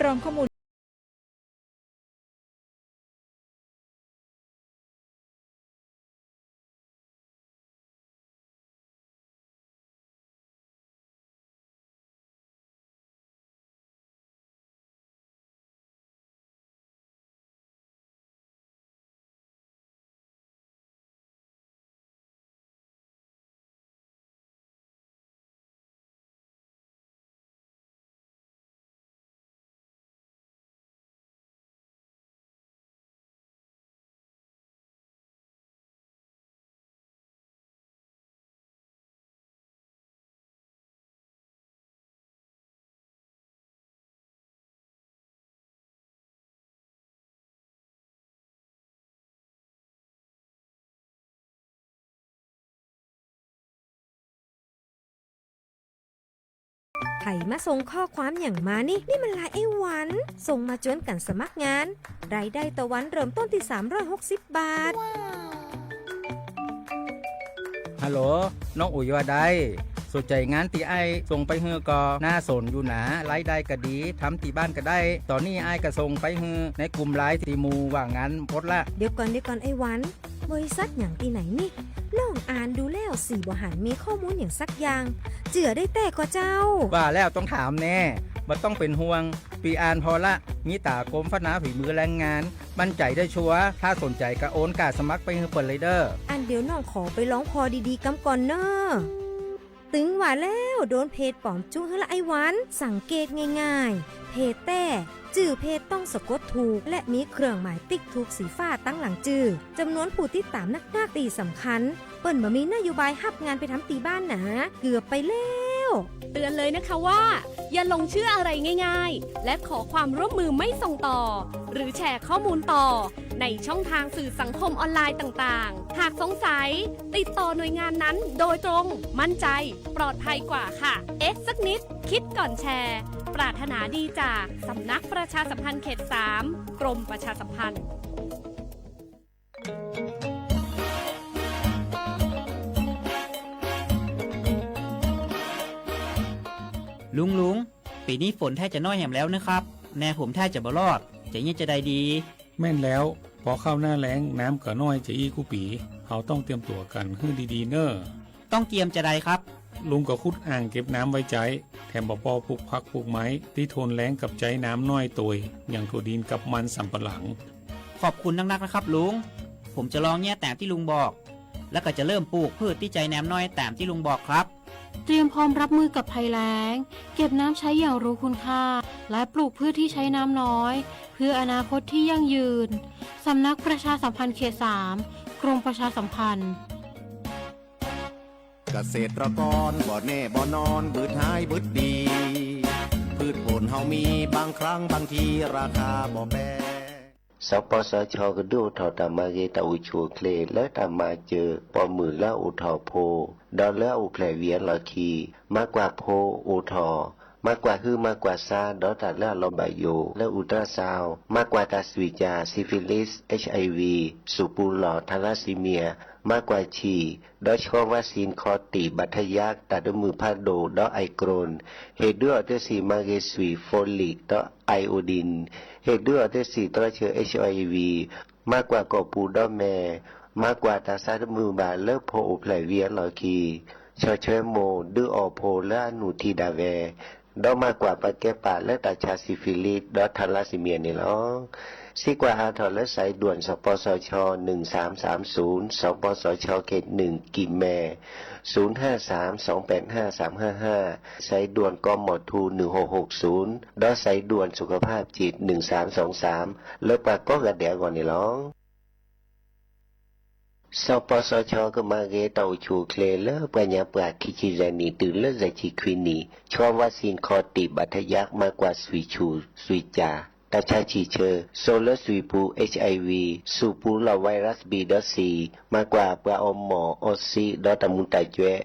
กรองข้อมูล ใผมาส่งข้อความอย่างมานี่ นี่มันไลน์ไอ้หวัน ส่งมาจวนกันสมัครงาน รายได้ต่อวันเริ่มต้นที่สามร้อยหกสิบบาท ฮัลโหล น้องอุ๋ยว่าได้ สนใจงานตี้อ้ายส่งไปหื้อก่อ น่าสนอยู่นะ รายได้ก็ดี ทำตี้บ้านก็ได้ ตอนนี้อ้ายก็ส่งไปหื้อในกลุ่มไลน์ตี้หมู่ว่างงานหมดละ เดี๋ยวก่อน เดี๋ยวก่อนไอ้หวัน บริษัทอย่างตี้ไหนนี่ น้องอ่านดูแล้วสี่บ่หันมีข้อมูลอย่างสักอย่าง เจื้อได้แต๊ก่อเจ้า ว่าแล้วต้องถามแน่ บ่ต้องเป็นห่วง ปีอ่านผ่อละ มีต๋ากรมพัฒนาฝีมือแรงงาน มั่นใจได้ชัวร์ ถ้าสนใจก็โอนการสมัครไปหื้อเปิ้นเลยเด้อ อันเดี๋ยวน้องขอไปลองผ่อดีๆกำก่อนเน่อ ตึงว่าแล้ว โดนเพจปลอมจุกหื้อละไอ้หวัน สังเกตง่ายๆ เพจแต๊ จื้อเพจต้องสะกดถูก และมีเครื่องหมายติ๊กถูกสีฟ้าตังหลังจื้อ จำนวนผู้ติดตามนักๆ ตี้สำคัญ เปิ้นบ่มีนโยบายฮับงานไปทำตี้บ้านหนา เกือบไปแล้ว เตือนเลยนะคะว่า อย่าหลงเชื่ออะไรง่ายๆ และขอความร่วมมือไม่ส่งต่อ หรือแชร์ข้อมูลต่อ ในช่องทางสื่อสังคมออนไลน์ต่างๆ หากสงสัย ติดต่อหน่วยงานนั้นโดยตรง มั่นใจ ปลอดภัยกว่าค่ะ เอ๊ะสักนิด คิดก่อนแชร์ ปรารถนาดีจากสำนักประชาสัมพันธ์เขตสาม กรมประชาสัมพันธ์ ลุง ลุง ปีนี้ฝนแทบจะน้อยแหมแล้วนะครับ นาผมแทบจะบ่รอด จะเยียะจะใดดี แม่นแล้ว ปอเข้าหน้าแล้ง น้ำก็น้อยจะอี้กู้ปี เฮาต้องเตรียมตั๋วกั๋นหื้อดีๆ เน่อ ต้องเตรียมจะใดครับ ลุงก็ขุดอ่างเก็บน้ำไว้ใจ๊ แถมบ่ปอปลูกผักปลูกไม้ ตี้ทนแล้งกับใจ๊น้ำน้อยโตย อย่างถั่วดินกับมันสำปะหลัง ขอบคุณนักๆ นะครับลุง ผมจะลองเยียะต๋ามตี้ลุงบอก แล้วก็จะเริ่มปลูกพืชตี้ใจ๊น้ำน้อยต๋ามตี้ลุงบอกครับ เตรียมพร้อมรับมือกับภัยแล้ง เก็บน้ำใช้อย่างรู้คุณค่า และปลูกพืชที่ใช้น้ำน้อย เพื่ออนาคตที่ยั่งยืน สำนักประชาสัมพันธ์เขตสาม กรมประชาสัมพันธ์ เกษตรกรบ่แน่บ่นอน บืดหายบืดดี พืชผลเฮามี บางครั้งบางที ราคาบ่แปร สปสช ကဒုးအိၣ်ထီၣ်တၢ်မၤဂ့ၤတၢ်အိၣ်ဆူၣ်အိၣ်ချ့ လၢတၢ်မၤစၢၤ ပိာ်မုၣ်လၢအအိၣ်ထီၣ်ဖိ ဒီးလၢအအိၣ်ဖျဲၣ်ဝံၤအလီၢ်ခံ မၤကွၢ်ဖိအိၣ်ထီၣ် မၤကွၢ်ဟုမၤကွၢ်စါ ဒီးတၢ်လၢအလီၤဘၣ်ယိၣ် လၢ ultrasound မၤကွၢ်တၢ်စွံၣ်ကၢ် syphilis, HIV, စူၣ်ပူၤလီၢ် thalassemia, မၤကွၢ်ဆံၣ် ဒီးဆီဝါစ့ၣ် ခီၣ်တံၢ် ဘၣ်ထယါ တၢ်တမုာ်ဖးဒိၣ် ဒီး eye crone, ဟ့ၣ်ဒုးအီၤတ့ၢ်ဆံးမၤဂ့ၤစွံၣ် folic ဒီး iodine, ဟ့ၣ်ဒုးအီၤတ့ၢ်ဆံးသီဆၢ HIV, မၤကွၢ်ကိာ်ပူၤဒီးမဲာ်, မၤကွၢ်တၢ်ဆါတမုာ်ဘၣ်လၢဖိအိၣ်ဖျဲၣ်ဝံၤအလီၢ်ခံ, ဆီၣ်ထွဲမိၢ် ဒုးအီၣ်ဖိလၢအနုၢ်ထံဒၣ်ဝဲ, ဒီးမၤကွၢ်ပာ်ကဲပာ်လၢတၢ်ဆါ syphilis ဒီး thalassemia န့ၣ်လီၤ. စံးကွၢ်ဟးထီၣ်လၢ สายด่วน สปสช หนึ่งสามสามศูนย์ สปสช เขตหนึ่ง กลิ่นแม ศูนย์ห้าสามสองแปดห้าสามห้าห้า สายด่วน กมธ หนึ่งหกหกศูนย์ ဒီး สายด่วนสุขภาพจิต หนึ่งสามสองสาม လၢပှၤကိးဂၤဒဲးအဂီၢ်န့ၣ်လီၤ. စပစချ ကမၤဂ့ၤတၢ်အိၣ်ဆူၣ်အိၣ်ချ့လၢပှၤညါပှၢ်ခံဆံယဲၢ်နံၣ်တုၤလၢယဲၢ်ဆံခွံနံၣ်, ဆီဝါစ့ၣ် ခီၣ်တံၢ် ဘၣ်ထယါ မၤကွၢ်စွံၣ်ဆူၣ် စွံၣ်ကၢ် တၢ်ဆါဆံၣ်ဆၢ, စိာ်လၢစွံၣ်ပူၤ HIV, စူၣ်ပူၤလီၢ် virus B ဒီး C, မၤကွၢ်ပှၤအီမီၢ်အီစံဒီးတၢ်မူၤတၢ်ကွဲး,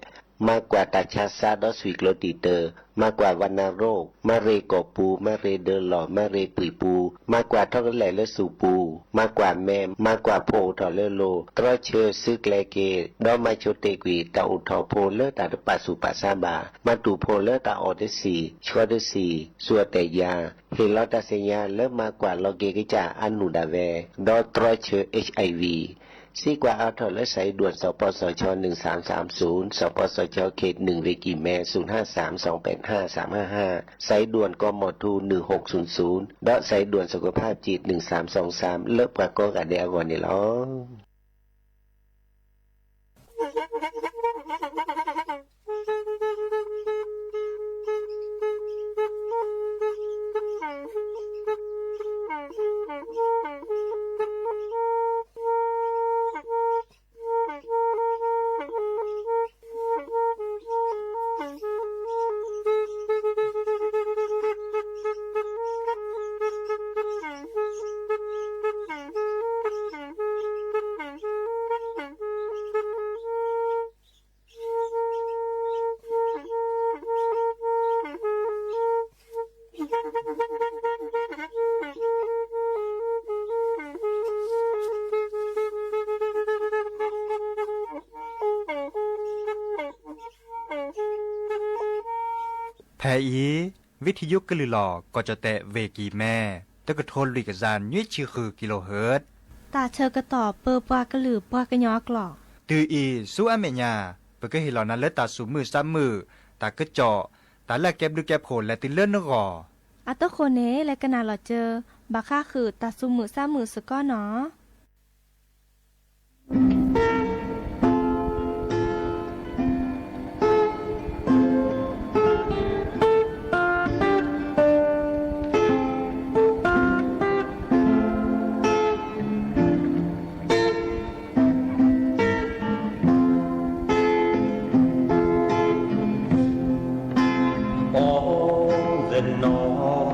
မၤကွၢ်တၢ်ဆါစါဒီးစွံၣ်ကျိၤတံာ်တၢ်, မၤကွၢ် วัณโรค, မၤရ့ကိာ်ပူၤ, မၤရ့ဒၢလီၢ်, မၤရ့ပှံၢ်ပူၤ, မၤကွၢ်ထီၣ်ကလဲာ်လၢစူၣ်ပူၤ, မၤကွၢ်မဲ မၤကွၢ်ဖိအိၣ်ထီၣ်လၢလိၤ, တြီဆၢစုကျဲက့ၤ, ဒီးမၤဆိတ့ၢ်ကွံာ် တၢ်အိၣ်ထီၣ်ဖိလၢတၢ်တပာ်ဆူၣ်ပာ်ဆါဘၣ်, မၤတူၢ်ဖိလၢတၢ်အီၣ်တဆံး, ဆှီတဆံး, စူၢ်တဲာ်ယၤ, ဟ့ၣ်လီၤတၢ်သ့ၣ်ညါလၢမၤကွၢ်လီၤက့ၤကစၢ်အနူၢ်ဒၣ်ဝဲ, ဒီးတြီဆၢ HIV စံးကွၢ်အါထီၣ်လၢ စးဒွၣ် စပစၢ နွံသၢမ်သၢမ်သုၣ်, စပစၢ ခေတ် နွံ ဝေကံမဲ သုၣ် ၢ သၢမ် သွင် ပၠံ ၢ သၢမ် ၢ ၢ ၢ စးဒွၣ် ကီၢ်မီၣ်ထူ နွံ ႁူၣ် သုၣ် သုၣ်, ဒီး စးဒွၣ် สุขภาพจิต နွံ သၢမ် သွင် သၢမ် လၢပှၤကိးဂၤဒဲးအဂီၢ်န့ၣ်လီၤ. ဖဲအံၤ ဝံထံယုကလုၢ်လီၤ ကီၢ်ကၠီၣ်တဲၣ် ဝ့ၢ်ကံၢ်မဲ တကထိလွံၢ်ကယၤ နွံဆံဃု kilohertz တၢ်ဆၢကတီၢ်ပၢပှၤကလုာ်ပှၤကညီအကျိာ်, တုၤအံၤဆူအမဲာ်ညါ ပကဟ့ၣ်လီၤနၤလၢတၢ်သူၣ်မုာ်သးမုာ်, တၢ်ကစီၣ်, တၢ်လၢအကဲဘျုးကဲဖှိၣ်လဲၤတုၤလၢနဂီၢ်. အတဃိန့ၣ် လဲၤကနၣ်လီၤစၢၤ ဘၣ်ဃးဃုာ်တၢ်သူၣ်မုာ်သးမုာ်စ့ၢ်ကီးနီၤ.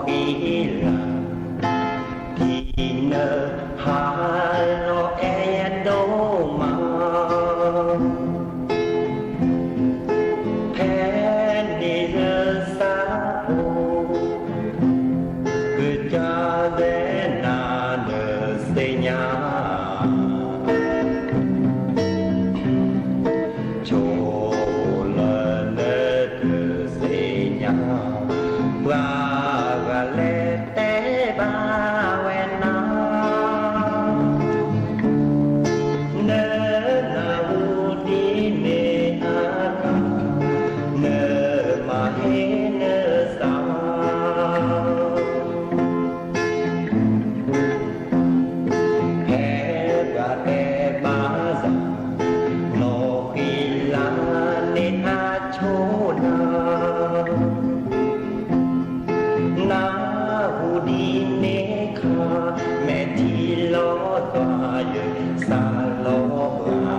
အိၣ်သနီၣ်ဃံလၤ ဒ်နဟးလီၤအဲၣ်ဒိၣ်မး ဖဲန့ၣ်လၢစးအိၣ် ကစၢ်သဲနၤနသ့ၣ်ညါ ဆိလၢနတသ့ၣ်ညါ ပှၤဂၤလဲၤတဲဘၣ်ဝဲနၤ နနၢ်ဟူဒ်န့ၣ်အခါ နမၤဟ့ၣ်နသး ဖဲပှၤတဲဘၣ်စး နီၣ်ဃံလၤန့ၣ်အဆိနၤ နၢ်ဟူဒ်န့ၣ်ခါ မဲာ်ထံလီၤသွါယစးလီၤဘှါ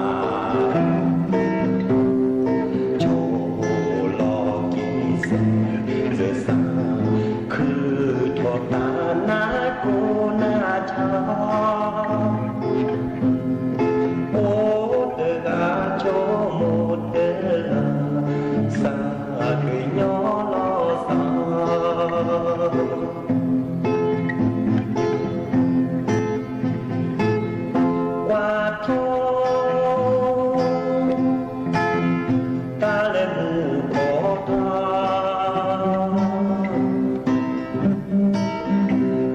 ဆိလီၤက့ၤစဲး လၢစး ခုၣ်ထီၣ်တၢ်နါကိၢ်နါဆါ အိၣ်တဂၤဆိကမိၣ်တဂၤ စးကညီလီၤစး ကွၢ်ထီၣ် တၢ်လၢမူ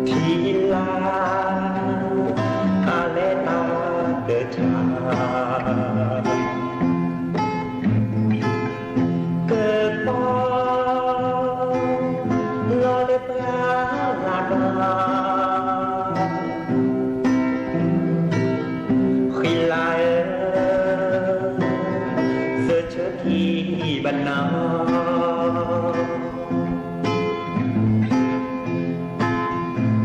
ကီၢ်ထီၣ် ထံလါ အလဲၤတၢ်တဆါ ကပီၤ လီၤလၢပှၤလၢ်ဘၣ် ဃံလၤဧၢ, သုဆၢထံၣ်ဘၣ်နၤ,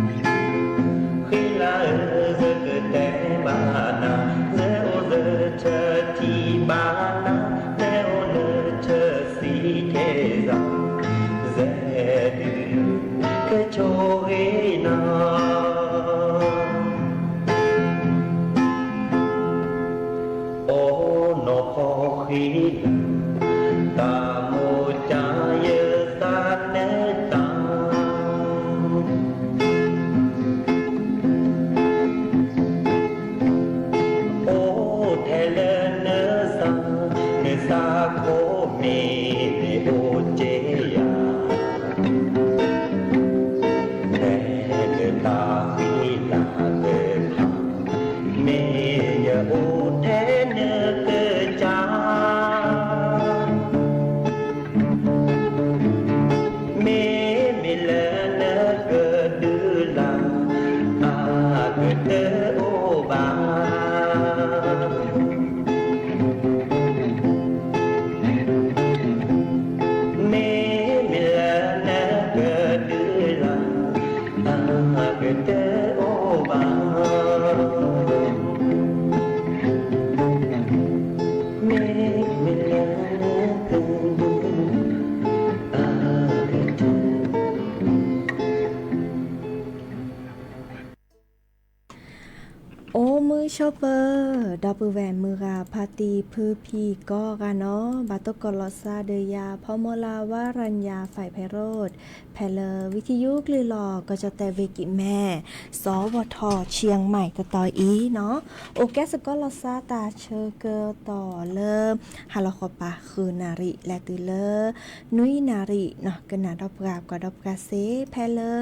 ဃံလၤဧၢ, သုကတဲဘၣ်နၤ, သုအိၣ်သုဆၢထံၣ်ဘၣ်နၤ, သုအိၣ်လၢဆၢစံကဲစး, သုဒုးကဆိၣ်ဂ့ၤနၤ အိၣ်နီၢ်ဖီဃံလၤ, တၢ်မိၢ်ကၠၢ်ယသးနၢတၢ်, နတၢ်ဃံတၢ်သး, မ့ၢ်ယအိၣ်ထဲနကစၢ်, မ့မ့ၢ်လၢနကဒုးလၢ်, အကတၢၢ်အိၣ်ဘၣ်. မ့မ့ၢ်လၢနကဒုးလၢ်, အကတၢၢ်အိၣ်ဘၣ်. မ့မ့ၢ်လၢနကဒုးလၢ်, အကတၢၢ် အိၣ်မုာ်ဆိးပၢၤ, ဒီပုၢ်ဝဲၢ်မုၢ်ဂၤဖါတံၢ်ဖုဖံကိးဂၤနီၤ, ဘၣ်တိၢ်ကီးလီၤစၢ်ဒီးယၤ ဖီမိၢ်လၢ်ဝါရၤညါ ဖဲးဖဲးရိး, ဖဲလၢ ဝံထံယုကလုၢ်လီၤ ကီၢ်ကၠီၣ်တဲၣ်ဝ့ၢ်ကံၢ်မဲၢ်, စဝထ ရှံၣ်မဲၣ် တတီၤအံၤနီၤ, အိၣ်ကဲစ့ၢ်ကီးလီၤစၢ်တၢ်ဆၢကတီၢ်လၢ ဟါလီၤဃီၤပၤ ဃုနၣ်ရံၣ် လဲၤတုၤလၢ နွံနၣ်ရံၣ်နီၤ, ကနၣ်ဒီးပှၤ ကွၢ်ဒီးပှၤစ့ၢ် ဖဲလၢ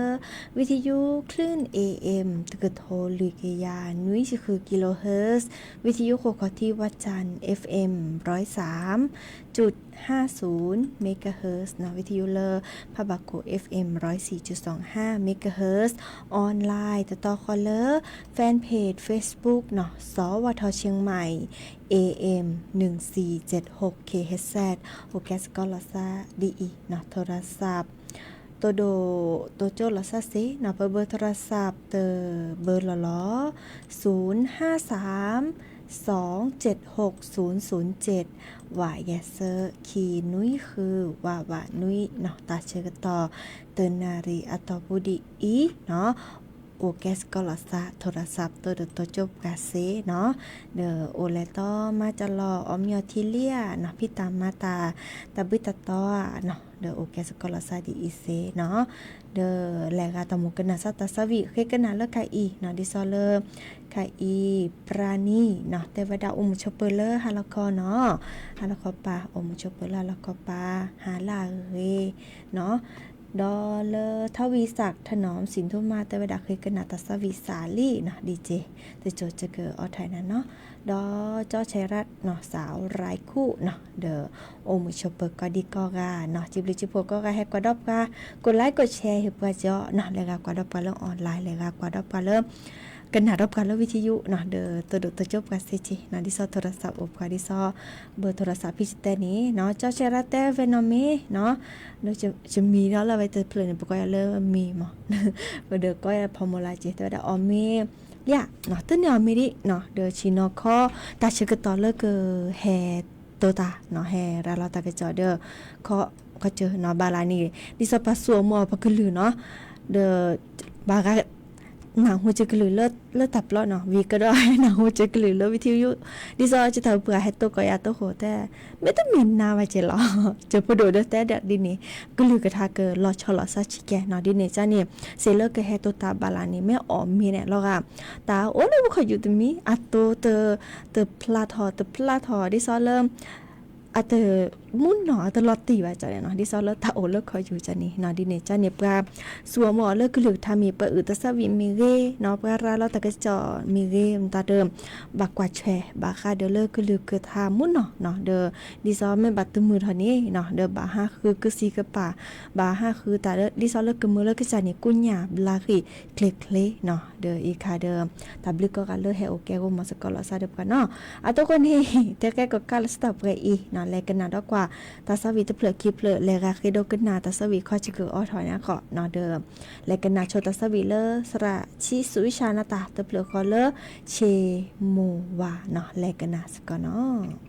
ဝံထံယု คลื่น เอเอ็ม တကထိလွံၢ်ကယၤနွံဆံဃု kilohertz, ဝံထံယုဃိာ်ခီၣ်ထံးဝၣ်စၣ် เอฟเอ็ม ร้อยสามจุดห้าศูนย์ megahertz နီၤ, ဝံထံယုလၢ ဖးဘၣ်ခိၣ် เอฟเอ็ม ร้อยสี่จุดสองห้า megahertz, online တတီၤဃီလၢ fanpage Facebook နီၤ, စဝထ ရှံၣ်မဲၣ် เอเอ็ม หนึ่งสี่เจ็ดหก เคเอชเอส အိၣ်ကဲစ့ၢ်ကီးလီၤစၢ်ဒ်အံၤနီၤ, โทรศัพท์ တိၢ်ဒိၣ်တိၢ်ကၠိလီၤစၢ်စ့ၢ်နီၤ, ပဘอร์โทรศัพท์ တဘอร์လီၤလီၤ, ศูนย์ห้าสาม สองเจ็ดหก ศูนย์ศูนย์เจ็ด, ဝးယဲၢ်ဆၢ ခံနွံဃု ဝးဝးနွံနီၤ, တၢ်ဆၢကတီၢ် တနၣ်ရံၣ်အတီၢ်ပူၤဒ်အံၤနီၤ, အိၣ်ကဲစ့ၢ်ကီးလီၤစၢ် โทรศัพท์ တိၢ်ဒိၣ်တိၢ်ကၠိပှၤစ့ၢ်နီၤ, ဒီးအိၣ်လဲၤတီမၤတၢ်လီၢ် အီၣ်မ့ၤအီထံလံဧါနီၤ, ဖံးတၢ်မၤတၢ် တၢ်ဘှံးတၢ်တီဧါနီၤ, ဒီးအိၣ်ကဲစ့ၢ်ကီးလီၤစၢ်ဒ်အံၤစ့ၢ်နီၤ, ဒီးလဲၤဂၤတၢ်မိၣ်ကနၣ်စၢ်တၢ်သးဝံၣ် ဃ့ကနၣ်လၢခါအံၤနီၤ, ဒ်သိးလၢ ခါအံၤ ပြၢ်နံၤနီၤ, တဲဝဲဒၣ်အိၣ်မုာ်ဆိးပၢၤလၢဟါလီၤခီနီၤ, ဟါလီၤခီပၤ အိၣ်မုာ်ဆိးပၢၤလၢဟါလီၤခီပၤ ဟါလၢအဂ့ၤနီၤ, ဒီးလၢ ทวีศักดิ์ ถนอมสินธุมา တဲဝဲဒၣ်ဃ့ကနၣ်တၢ်သးဝံၣ်စးလံနီၤ, ဒ်က့ၤ တစိၤကကအီၣ်ထီၣ်နၤနီၤ, ဒီး เจ้าชัยรัตน์ နီၤ สาวไร้คู่ နီၤ, ဒီးအိၣ်မုာ်ဆိးပၢၤကိးဒံကိးဂၤနီၤ, စံးဘျုးစံးဖှိၣ်ကိးဂၤဟဲကွၢ်ဒီးပှၤ, ကိးlikeကိးshare ဟ့ၣ်ပှၤကၠီနီၤ, လဲၤဂၤကွၢ်ဒီးပှၤလၢ online, လဲၤဂၤကွၢ်ဒီးပှၤလၢ ကနၣ်ဒီးပှၤလၢဝံထံယုနီၤ, ဒီးတိၢ်ဒိၣ်တိၢ်ကၠိပှၤစ့ၢ်ကီးနီၤ, ဒ်သိး โทรศัพท์ အိၣ်ပှၤဒ်သိး ဘอร์โทรศัพท์ ဖံးစတဲန့ၣ်နီၤ, ကၠီဆဲးရၣ်တဲဝဲနီၢ်မ့ၢ်နီၤ, ဒီးယမံၤဒီးလၢဝဲတဖျၢၣ်န့ၣ် ပကိးယၤလၢမံၤမး, ဒီးကိးယၤဖီမိၢ်လၢ်က့ၤ တဲဝဲဒၣ်အီၣ်မ့ၤလံဧါနီၤ, တန့ၢ်အီၣ်မ့ၤဒံးနီၤ, ဒီးဆ့ၣ်နီၤခီ တၢ်ဆၢကတီၢ်လၢကဟဲတိာ်တၢ်နီၤ, ဟဲရၤလီၤတၢ်ကစီၣ်ဒီး ခီ ခီစၢၤနီၤ, ဘၣ်လၢန့ၣ် ဒ်သိးပှၤစူးအီၣ်မူအီၣ်ပကလုၢ်နီၤ, ဒီး ဘၣ်ဂၤ နၢ်ဟူစၢၤကလုၢ်လၢတၢ်ပျီနီၤ, ဝံၤကဒီးနၢ်ဟူစၢၤကလုၢ်လၢဝံထံယု, ဒ်သိးကတၢၢ်ပှၤဟဲတိၢ်ကီးယၤတိၢ်ဃိတဲ, မ့တမ့ၢ်နၤဘၣ်က့ၤလီၤ, ကၢၤဖိဒိၣ်ဒီးတဲဒၣ်ဒ်န့ၣ်, ကလုၢ်ကထါကလီၤဆီလီၤစၢ်ဆံးကဲနီၤ, ဒ်န့ၣ်ကန့ၣ် စ့ၢ်လၢကဟဲတိာ်တၢ်ဘၣ်လၢန့ၣ် မ့ၢ်အီၣ်မ့ၤန့ၣ်လီၤဂာ်, တၢ်အိၣ်လၢပခီၣ်ယူၤတမံၤ အတိၢ်တ တဖျါထီၣ် တဖျါထီၣ် ဒ်သိးလၢ အတ မူနီၢ်အတလီၤတံၢ်ဘၣ်ကန့ၣ်နီၤ, ဒ်သိးလၢတၢ်အိၣ်လၢခီၣ်ယူၤကန့ၣ်နီၤ, ဒ်န့ၣ်ကန့ၣ် ပှၤစူးအီၣ်မူအီၣ်လၢကလုၢ်ကထါမ့ၢ် ပှၤအုၣ်တၢ်သးဝံၣ်မ့ၢ်ဂ့ၤနီၤ, ပှၤရၤလီၤတၢ်ကစီၣ်မ့ၢ်ဂ့ၤ မတၤတ ဘၣ်ကွၢ်ထွဲဘၣ်ဃးဒီးလၢကလုၢ်ကထါမူနီၢ်နီၤ, ဒီးဒ်သိးမ့ၢ်ဘၣ်တမုာ်ထီၣ်န့ၣ်နီၤ, ဒီးဘၣ်ဟးဃုကစံးကပၤ, ဘၣ်ဟးဃုတၢ်လၢ ဒ်သိးလၢကမၢလၢကစၢ်န့ၣ် ကူညၢ်ဘျါဃံၣ်ချ့ချ့နီၤ, ဒီးအံၤခါဒီး တၢ်ဘျုးကိးဂၤလၢဟဲအိၣ်ကဲဂီၢ်မီၤစ့ၢ်ကီးလီၤစၢ်ဒီးပှၤနီၤ, အတိၢ်ဃိန့ၣ် တဲကဲကီးကးလၢစတၢၢ်ပှဲၤအံၤနီၤ, လဲၤကနၣ်ဒီးကွၢ် တၢ်သးဝံၣ်တဖျၢၣ်ခံဖျၢၣ် လဲၤဂၤဃ့ဒိကနၣ်တၢ်သးဝံၣ်ခီဆၢကၢၤအီၣ်ထီၣ်န့ၣ်အဃိနီၤ, ဒီး လဲၤကနၣ်ဆိတၢ်သးဝံၣ်လၢသရၣ်ဆံးစူးဝံၡါနၤတၢ်တဖျၢၣ်ဃီလၢ ဆ့မိၢ်ဝၤနီၤ, လဲၤကနၣ်စ့ၢ်ကီးနီၤ.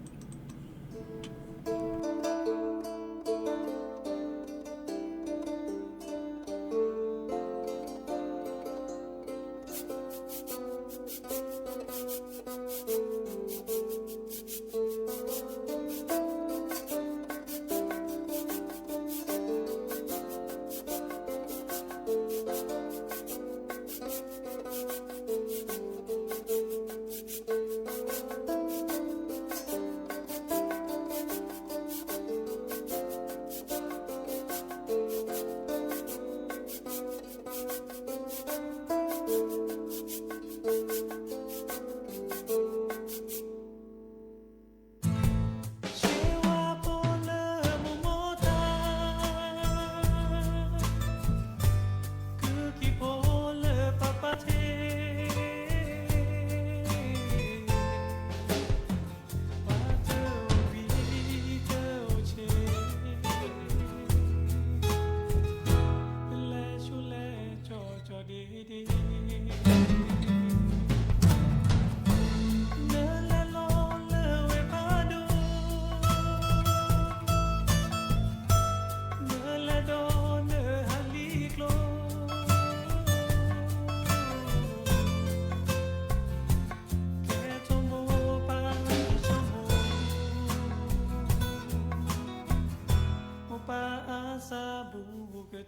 န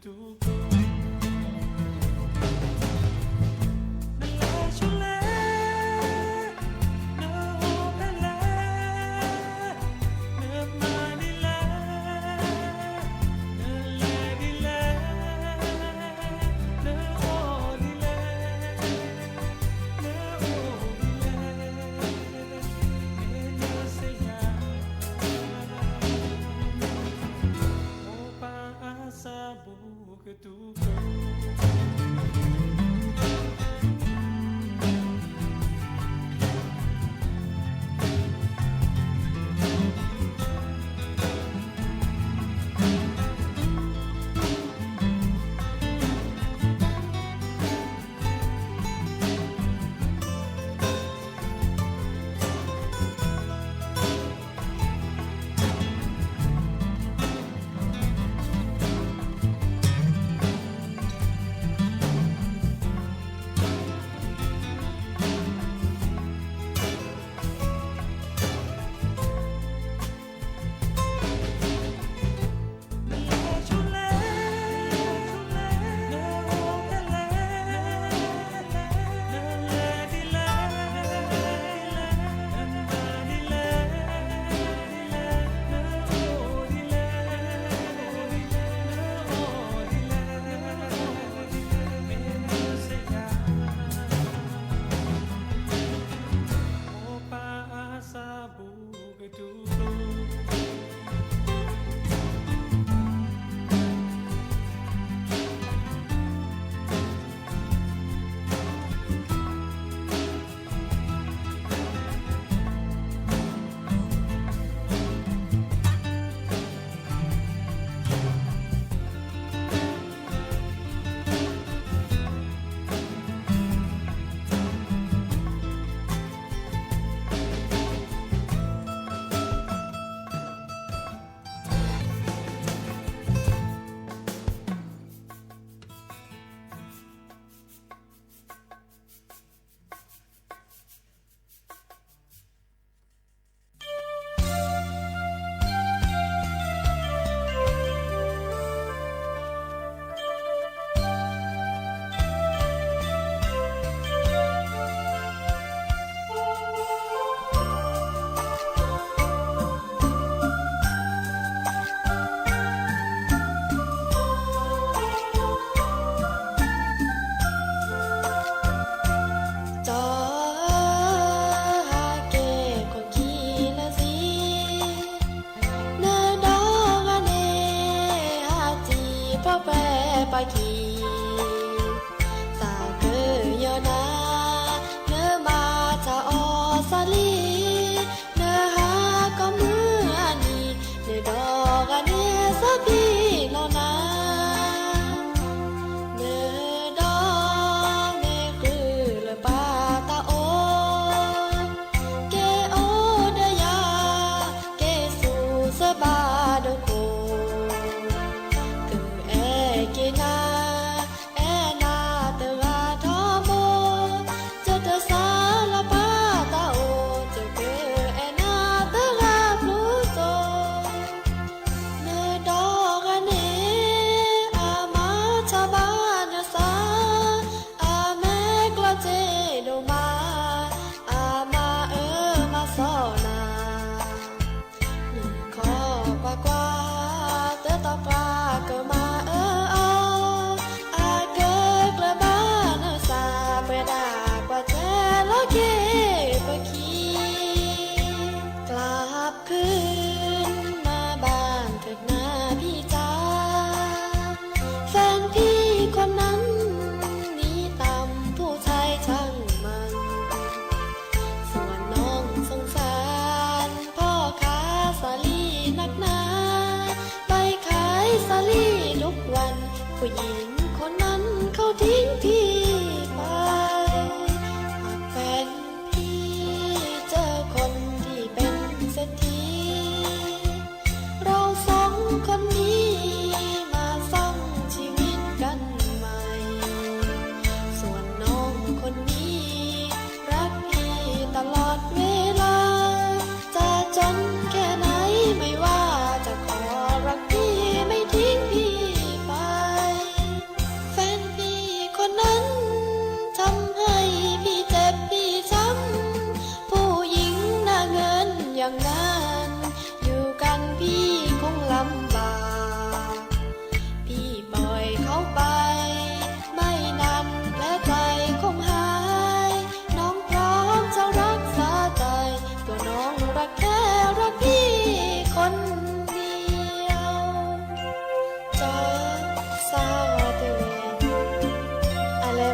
လဲၤဆူလဲၣ်, နအိၣ်ဖဲလဲၣ်, နမၤဒ်လဲၣ်, နလဲၤဒ်လဲၣ်, နအိၣ်ဒ်လဲၣ်, နအိၣ်ဒ်လဲၣ်, မ့ၢ်နစ့ၢ်ယၤ, မိၢ်ပၢ်အါစၢ်ဘူကတူၢ်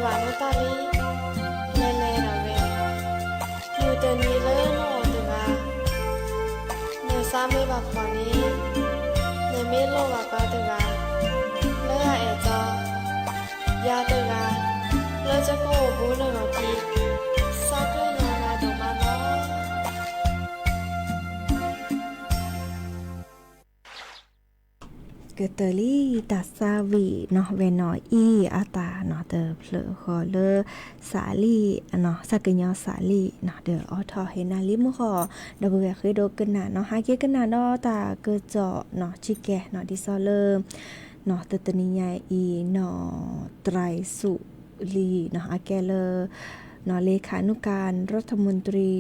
ဘၣ်မူတၢ်လံ, လဲၤလဲၤဒၣ်ဝဲ, မုၢ်တနံၤလၢနအိၣ်တဂၤ, နစးမ့ၢ်ဘၣ်ဖီၣ်န့ၣ်, နမ့ၢ်လိၣ်ဘၣ်ပှၤတဂၤ, လၢအအဲၣ်တီ, ယၤတဂၤ, လၢကကိးအိၣ်ဘူးနနီၢ်ခံ, စးကညီနၤဒိၣ်မးလီၤ. ကတၢၢ်လံတၢ်သးဝံၣ်နီၣ် ဝဲနီၣ်အံၤ အတၢ်နီၣ်တဖျၢၣ်ဃီလၢ စးလံ, စးကညီစးလံနီၣ် ဒီးအိးထီၣ်ဟ့ၣ်နၤလံမုၢ်ဃီ, ဒီပုၢ်ဝဲၢ်ဃ့ဒိကနၣ်နီၣ် ဟဲက့ၤကနၣ်ဒီးတၢ်ကစီၣ်နီၣ် ဆံကဲနီၣ် ဒ်သိးလၢ နီၣ်တတနံၤညါအံၤ နီၣ် ไตรสุรี နီၣ် အကဲလၢ နီၣ် เลขานุการรัฐมนตรี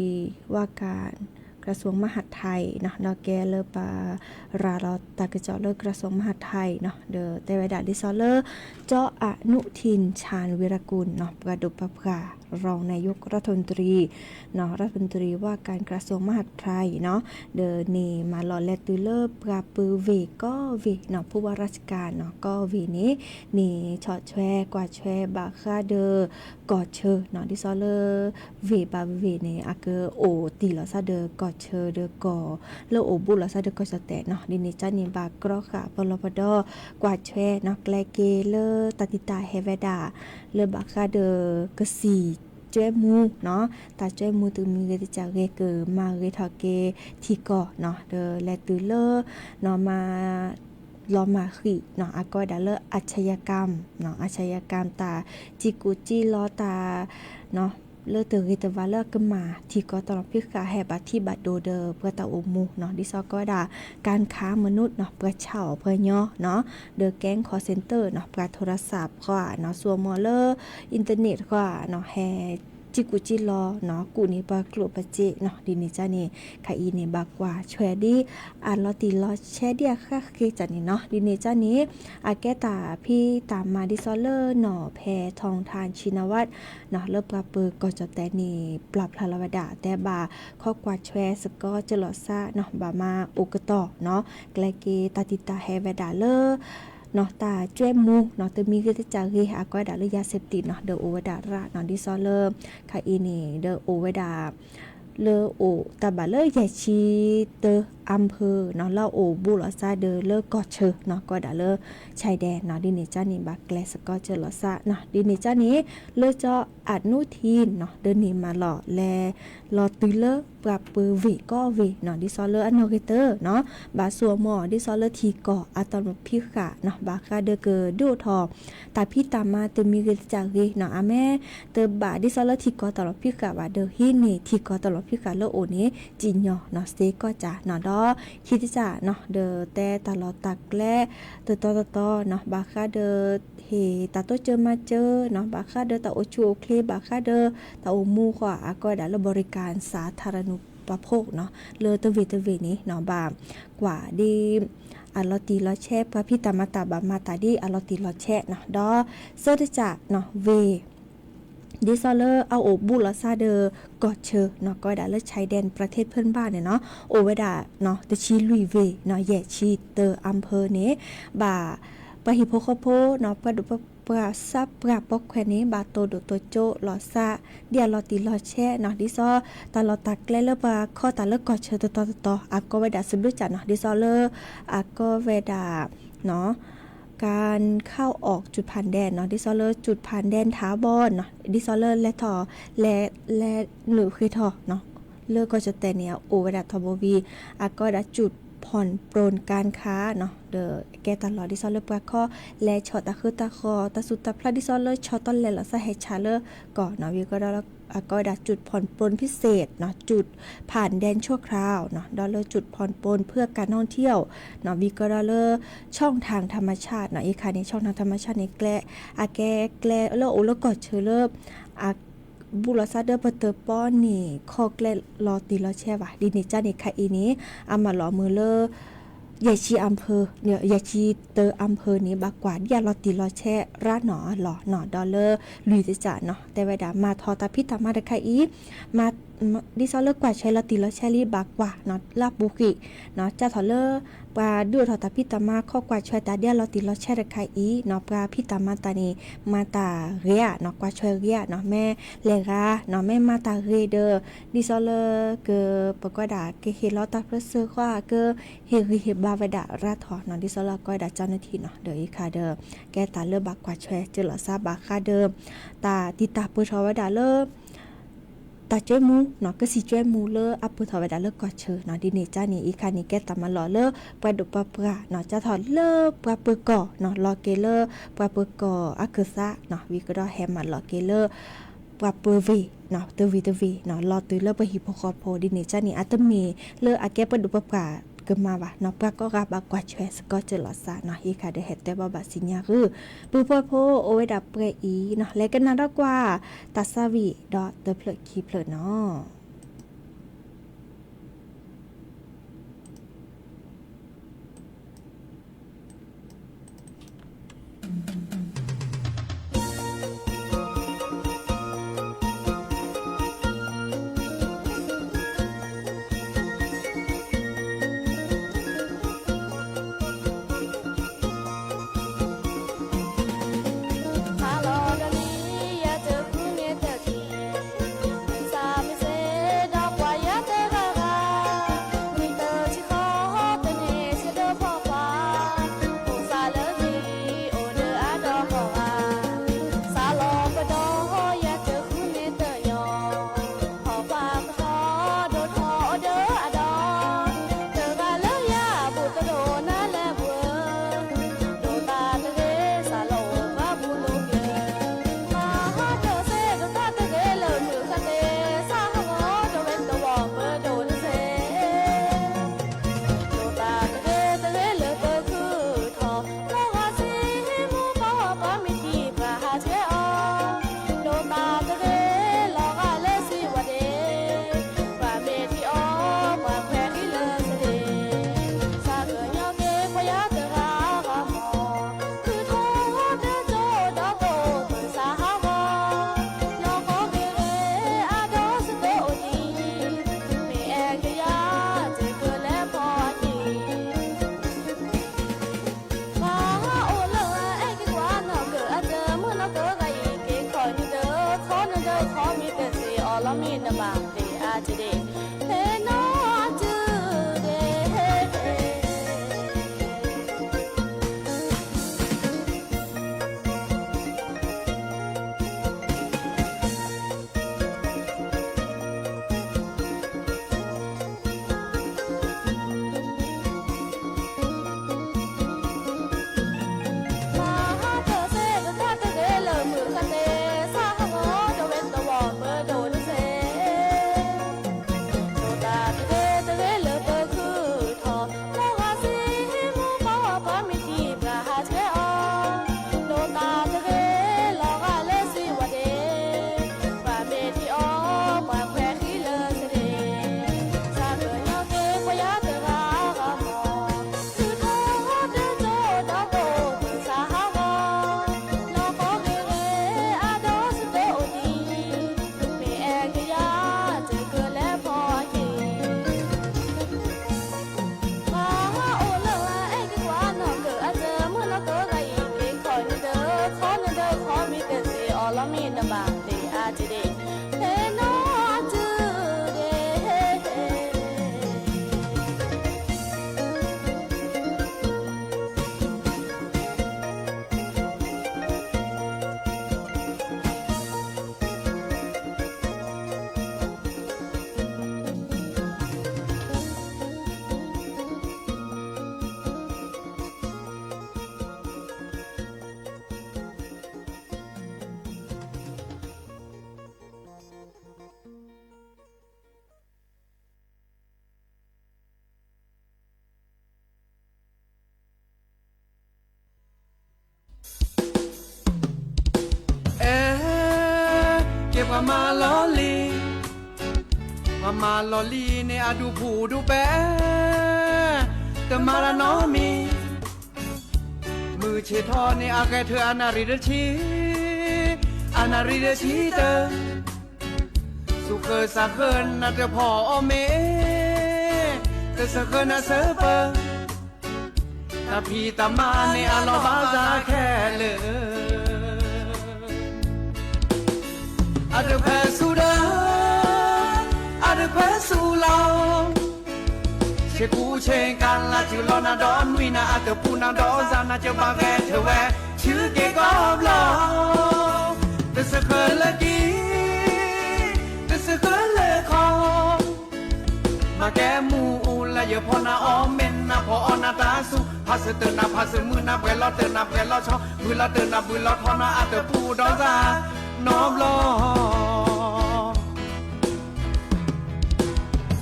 ว่าการกระทรวงมหาดไทย နီၣ် ဒီးကဲလၢပှၤရၤလီၤတၢ်ကစီၣ်လၢ กระทรวงมหาดไทย နီၣ် ဒီးတဲဝဲဒၣ်ဒ်သိးလၢ เจ้าอนุทิน ชาญวีรกูล နီၣ် ပှၤဒိၣ်ပှၤပှၢ် รองนายกรัฐมนตรี နီၣ် รัฐมนตรีว่าการกระทรวงมหาดไทย နီၣ် ဒီးန့ၣ်မၤလီၤလဲၤတုၤလၢပှၤပုၢ်ဝဲၢ်ကိးဝဲၢ်နီၣ် ผู้ว่าราชการ နီၣ် ကိးဝဲၢ်န့ၣ် န့ၣ်ဆီၣ်ထွဲကွၢ်ထွဲဘၣ်ဃးဒီး ကီၢ်ဆၢနီၣ် ဒ်သိးလၢ ဝ့ၢ်ဘၣ်ဝ့ၢ်န့ၣ် အကအိၣ်တ့ၢ်လီၤသးဒီးကီၢ်ဆၢဒီးကီၢ် လၢအိၣ်ဘူးလီၤသးဒီးကီၢ်ကၠီၣ်တဲၣ်နီၣ် ဒ်န့ၣ်ကန့ၣ် ဘၣ်ကြီဃာ်ပလီၢ်ပဒီ ကွၢ်ထွဲနီၣ် ကျဲက့ၤလၢတၢ်တံာ်တာ်ဟဲဝဲဒၣ် လၢဘၣ်ဃးဒီးကစံၣ်ကၠွဲမူနီၣ် တၢ်ကၠွဲမူတမံၤဂ့ၤတစၢ်ဂ့ၤ ကမၤဂ့ၤထီၣ်က့ၤထံကီၢ်နီၣ် ဒီးလဲၤတုၤလၢ နီၣ် မၤ လီၤမၢ်ဃံးနီၣ် အကိးဝဲဒၣ်လၢ อาชญากรรม နီၣ် อาชญากรรม တၢ်စံၣ်ကူၣ်စံၣ်လီၤတၢ် နီၣ် လၢတဂ့ၤတဝါလၢအကမၤထံကီၢ်တၢ်လီၢ်ဖံးဃာ် ဟဲဘၣ်ထံဘၣ်ဒိဒီးပှၤတၢ်အိၣ်မူနီၣ် ဒ်သိးကိးဝဲဒၣ် การค้ามนุษย์ နီၣ် ပှၤဆါအီၣ်ပှၤညီနီၣ် ဒီး แก๊ง call center နီၣ် ပှၤ โทรศัพท์ ဃီနီၣ် ဆိကမိၣ်လၢ internet ဃီနီၣ် ဟဲ စံၣ်ကူၣ်စံၣ်လီၤနီၣ် ကူၣ်န့ၢ်ပှၤကျိၣ်ပစ့နီၣ် ဒ်န့ၣ်ကန့ၣ် ခဲအံၤန့ၣ် ဘၣ်ကွၢ်ထွဲဒ် အလီၤတံၢ်လီၤဆဲးဒ်အဃၣ်ဃ့ၢ်ကန့ၣ်နီၣ် ဒ်န့ၣ်ကန့ၣ် အကဲတၢ်ဖံးတၢ်မၤဒ်သိးလၢနီၣ် แพทองธาร ชินวัตร နီၣ် လၢပှၤပၢၤကီၢ်ကၠီၣ်တဲၣ်န့ၣ် ပျၢ်ဖျါလီၤဝဲဒၣ် တဲဘၣ်ခီကွၢ်ထွဲစ့ၢ်ကီးကၢၢ်လီၤသးနီၣ် ဘၣ်မၤအိၣ်ကတီၢ်နီၣ် ကျဲက့ၤတၢ်တံာ်တာ်ဟဲဝဲဒၣ်လၢ နီၣ် တၢ်ကၠွဲမူနီၣ် တမံၤဂ့ၤတစၢ်ဂ့ၤ အကိးဝဲဒၣ်လၢ ยาเสพติด နီၣ် ဒီးအိၣ်ဝဲဒၣ်ရၣ်နီၣ် ဒ်သိးလၢ ခဲအံၤန့ၣ် ဒီးအိၣ်ဝဲဒၣ် လၢအိၣ်တၢ်ဘၣ်လၢယဲၢ်ဆံတၢ อำเภอ နီၣ် လၢအအိၣ်ဘူးလီၤသးဒီးလၢကီၢ်ဆၢနီၣ် ကိးဝဲဒၣ်လၢ ชายแดน နီၣ် ဒ်န့ၣ်ကန့ၣ် ဘၣ်ကျဲးစ့ၢ်ကီးကၢၢ်လီၤသးနီၣ် ဒ်န့ၣ်ကန့ၣ် လၢကၠီအနူထံနီၣ် ဒီးန့ၣ်မၤလီၤလဲၤ လီၤတုၤလၢပှၤပၢၤဝ့ၢ်ကိးဝ့ၢ်နီၣ် ဒ်သိးလၢအနီၢ်ဂ့ၤတၢနီၣ် ဘၣ်ဆိကမိၣ်ဒ်သိးလၢထံကီၢ်အတၢ်လီၢ်ဖံးဃာ်နီၣ် ဘၣ်ဃးဒီးကဒုးအိၣ်ထီၣ် တၢ်ဖံးတၢ်မၤတမံၤဂ့ၤတစၢ်ဂ့ၤနီၣ် အမ့ၢ်တဘၣ်ဒ်သိးလၢထံကီၢ်တၢ်လီၢ်ဖံးဃာ်ဘၣ်ဒီး ဟံးန့ၢ်ထံကီၢ်တၢ်လီၢ်ဖံးဃာ်လၢအိၣ်န့ၣ် စံၣ်ညီၣ်နီၣ် စ့ၢ်ကီးကၢ်နီၣ် ဒီးခံတစၢ်နီၣ် ဒီးတဲတၢ်လီၢ်တၢ်ကျဲ တတီတတီနီၣ် ဘၣ်ဃးဒီး ဟ့ၣ်တၢ်တိစၢၤမၤစၢၤနီၣ် ဘၣ်ဃးဒီးတၢ်အိၣ်ဆူၣ်အိၣ်ချ့ ဘၣ်ဃးဒီးတၢ်အိၣ်မူဃီ အကိးဝဲဒၣ်လၢ บริการสาธารณูปโภค နီၣ် လၢတဝ့ၢ်တဝ့ၢ်န့ၣ်နီၣ် ဘၣ်ကွၢ်ဒ် အလီၤတံၢ်လီၤဆဲး ပှၤဖံးတၢ်မၤတၢ်ဘၣ်မၤတၢ်ဒ်အလီၤတံၢ်လီၤဆဲးနီၣ် ဒီးသၢတစၢ်နီၣ် ဝ့ၢ် ဒ်သိးလၢအအိၣ်ဘူးလီၤသးဒီးကီၢ်ဆၢနီၣ် ကိးဝဲဒၣ်လၢ ชายแดน ประเทศเพื่อนบ้าน န့ၣ်နီၣ် အိၣ်ဝဲဒၣ်နီၣ် တဆံလွံၢ်ဝ့ၢ်နီၣ် ယဲၢ်ဆံတၢ อำเภอ န့ၣ် ဘၣ်ပှၤဟံၣ်ဖိဃီဖိနီၣ် ပှၤဒိၣ်ပှၤ ပှၤသးပှၢ်ပိာ်ခွဲးန့ၣ် ဘၣ်တိၢ်ဒိၣ်တိၢ်ကၠိလီၤသး ဒ်အလီၤတံၢ်လီၤဆဲးနီၣ် ဒ်သိးတၢ်လီၢ်တၢ်ကျဲလၢပှၤခီတၢ်လၢကီၢ်ဆၢတတီတတီ အကိးဝဲဒၣ်သဘျုးကၢ်နီၣ် ဒ်သိးလၢ အကိးဝဲဒၣ် การเข้าออกจุดผ่านแดน နီၣ် ဒ်သိးလၢ จุดผ่านแดนถาวร နီၣ် ဒ်သိးလၢလဲၤထီၣ် လဲၤ လဲၤနုာ်ဃ့ထီၣ်နီၣ် လၢကီၢ်ကၠီၣ်တဲၣ်န့ၣ် အအိၣ်ဝဲဒၣ်ထီဘိဝံၤ အကိးဝဲဒၣ် จุดผ่อนปรนการค้า နီၣ် ဒီးကဲတၢ်လီၢ်ဒ်သိးလၢပှၤခီ လဲၤဆီၣ်တၢ်ဃုတၢ်ဃီၣ် တၢ်သူၣ်တၢ်ဖျးဒ်သိးလၢဆီတလဲလီၤသးဟဲဆးလၢကီၢ်နီၣ် ဝံၤကဒီးလၢ အကိးဝဲဒၣ် จุดผ่อนปรนพิเศษ နီၣ် จุดผ่านแดนชั่วคราว နီၣ် ဒီးလၢ จุดผ่อนปรนเพื่อการท่องเที่ยว နီၣ် ဝံၤကဒီးလၢ ช่องทางธรรมชาติ နီၣ် အံၤခါန့ၣ် ช่องทางธรรมชาติ န့ၣ် ကျဲ အကဲကျဲလၢအိၣ်လၢကီၢ်ဆၢလၢ အ ဘူးလီၤသးဒီးပတပီန့ၣ် ခီကျဲလီၤတံၢ်လီၤဆဲးဘၣ် ဒ်န့ၣ်ကန့ၣ် ခဲအံၤန့ၣ် အမၤလီၤမုၢ်လၢ ယဲၢ်ဆံ อำเภอ ယဲၢ်ဆံတၢ อำเภอ န့ၣ် ဘၣ်ကွၢ်ဒ်အလီၤတံၢ်လီၤဆဲးရၣ်နီၣ်အလီၢ်နီၣ် ဒီးလၢလွံၢ်တစၢ်နီၣ် တဲဝဲဒၣ် မၤထီၣ်တၢ်ဖံးတၢ်မၤတခါအံၤ မၤ ဒ်သိးလၢကွၢ်ဆွဲလီၤတံၢ်လီၤဆဲးလံ ဘၣ်ကွၢ်နီၤ လၢအပူၤကွံာ်နီၤ ကၢ်ထီၣ်လၢ ပှၤဒုးအိၣ်ထီၣ်တၢ်ဖံးတၢ်မၤ ခီကွၢ်ဆွဲတၢ်ဒ်အလီၤတံၢ်လီၤဆဲးတခါအံၤနီၤ ပှၤဖံးတၢ်မၤတၢ်န့ၣ် မၤတၢ်ဂ့ၤဧါနီၤ ကွၢ်ဆွဲဂ့ၤဧါနီၤ မ့ၢ်လဲၤဂၤနီၤ မ့ၢ်မၤတၢ်ဂ့ၤဒီး ဒ်သိးလၢက ပကွၢ်ဒၣ်ကဟ့ၣ်လီၤတၢ်ပၢဆှၢဃီဧါ ကဟ့ၣ်ဂံၢ်ဟ့ၣ်ဘါဝဲဒၣ်ရၤထီၣ်နီၤ ဒ်သိးလၢအကီဝဲဒၣ်ကၠီနထံၣ်နီၤ ဒီးအံၤခါဒီး ကဲတၢ်လၢဘၣ်ကွၢ်ဆွဲစၢၤလီၤစးဘၣ်ဃးဒီး တၢ်တံာ်တာ်ပၢၢ်ထီၣ်ဝဲဒၣ်လၢ တၢ်ကၠွဲမူနီၤ ကစံၣ်ကၠွဲမူလၢအပၢၢ်ထီၣ်ဝဲဒၣ်လၢကီၢ်ဆၢနီၤ ဒ်န့ၣ်ကၢ်န့ၣ် အံၤခါန့ၣ် ကဲတၢ်မၤလီၢ်လၢပှၤဒိၣ်ပှၤပှၢ်နီၤ ကၢ်ထီၣ်လၢပှၤပၢၤကီၢ်နီၤ လီၤက့ၤလၢ ပှၤပၢၤကီၢ်အကၢၢ်သးနီၤ ဝံၤကဒီးဟဲမၤလီၤက့ၤလၢ ပှၤပၢၤဝ့ၢ်နီၤ တဝ့ၢ်တဝ့ၢ်နီၤ လီၤတုၤလၢပှၤဟံၣ်ဖိဃီဖိ ဒ်န့ၣ်ကၢ်န့ၣ် အတမ့ၢ်လၢအကဲပှၤဒိၣ်ပှၤပှၢ်ကမၤဘၣ်နီၤ ပှၤကိးဂၤဘၣ်ကွၢ်ဆွဲစ့ၢ်ကီးစၢၤလီၤစးနီၤ အံၤခါဒီးဟဲတဲဘၣ်ဘၣ်စံၣ်ညါဂုာ် ပုၢ်ဖိဖိအိၣ်ဝဲဒၣ်ပှဲၤအံၤနီၤ လဲၤကနၣ်ဒီးကွၢ် တၢ်သးဝံၣ်ဒီးတဖျၢၣ်ခံဖျၢၣ်နီၤ. အဲ ကဲပှၤမၤလီၤလံၤ, ပှၤမၤလီၤလံၤန့ၣ် အဒူၣ်ဖူၣ်ဒူၣ်ပဲ, တမၤတၢ်နီတမံၤ, မုၢ်ဆ့ၣ်ထီၣ်န့ၣ် အဂဲၤထၢၣ်အနၣ်ရံၣ်တဆံ, အနၣ်ရံၣ်တဆံတၢၢ် သူၣ်ဃၢၤသးဃၢၤနၤတဖီၣ်အီၤမ့ၢ်, တစၢဃၢၤနၤစၢပၢၤ, တၢ်ဖံးတၢ်မၤန့ၣ်အလီၤဘၣ်စးခဲလၢာ် အတခွဲးဆူၣ်ဒီး အတခွဲးဆူၣ်လီၤ, ဆ့ကူဆ့ကၤလၤစၢၤလီၤနၤဒီးနွံနၤအတပူၤနၤဒီးစၤနၤ ကဘၣ်ဂဲၤထၢၣ်ဝဲ ဆူက့ၤကီၢ်ဘျီၣ်, တစၢဃၢၤလၢက့ၤ, တစၢဃၢၤလၢခီ မၤကဲမူအူလၢယဖီၣ်နၤအီၤ မ့ၢ်နဖီၣ်အီၤနၤတၢ်ဆူၣ်, ဖးစၢၤတၢၢ်နၤဖးစၢၤမုၢ်နၤ ပှဲၤလီၤတၢၢ်နၤပှဲၤလီၤဆီ, ဘုၣ်လီၤတၢၢ်နၤဘုၣ်လီၤထီနၤအတပူၤဒီးစၤနီတဘျီ,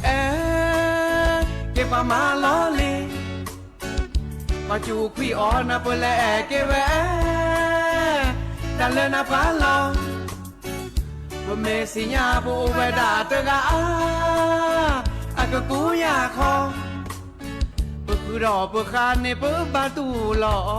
အဲ က့ၤပှၤမၤလီၤလံ ပှၤစူးခွံၣ်အီၤနၤ ပလဲၤအဲၣ်က့ၤဝဲ တၢ်လၢနပှၤလီၤ, ပမ့ၢ်သ့ၣ်ညါပအိၣ်ဝဲဒၣ်တဂၤအါ, အကကူယၤခီ, ပဃုာ်ဒီးပဃၣ်န့ၣ်ပဘၣ်တူၢ်လီၤ. အိ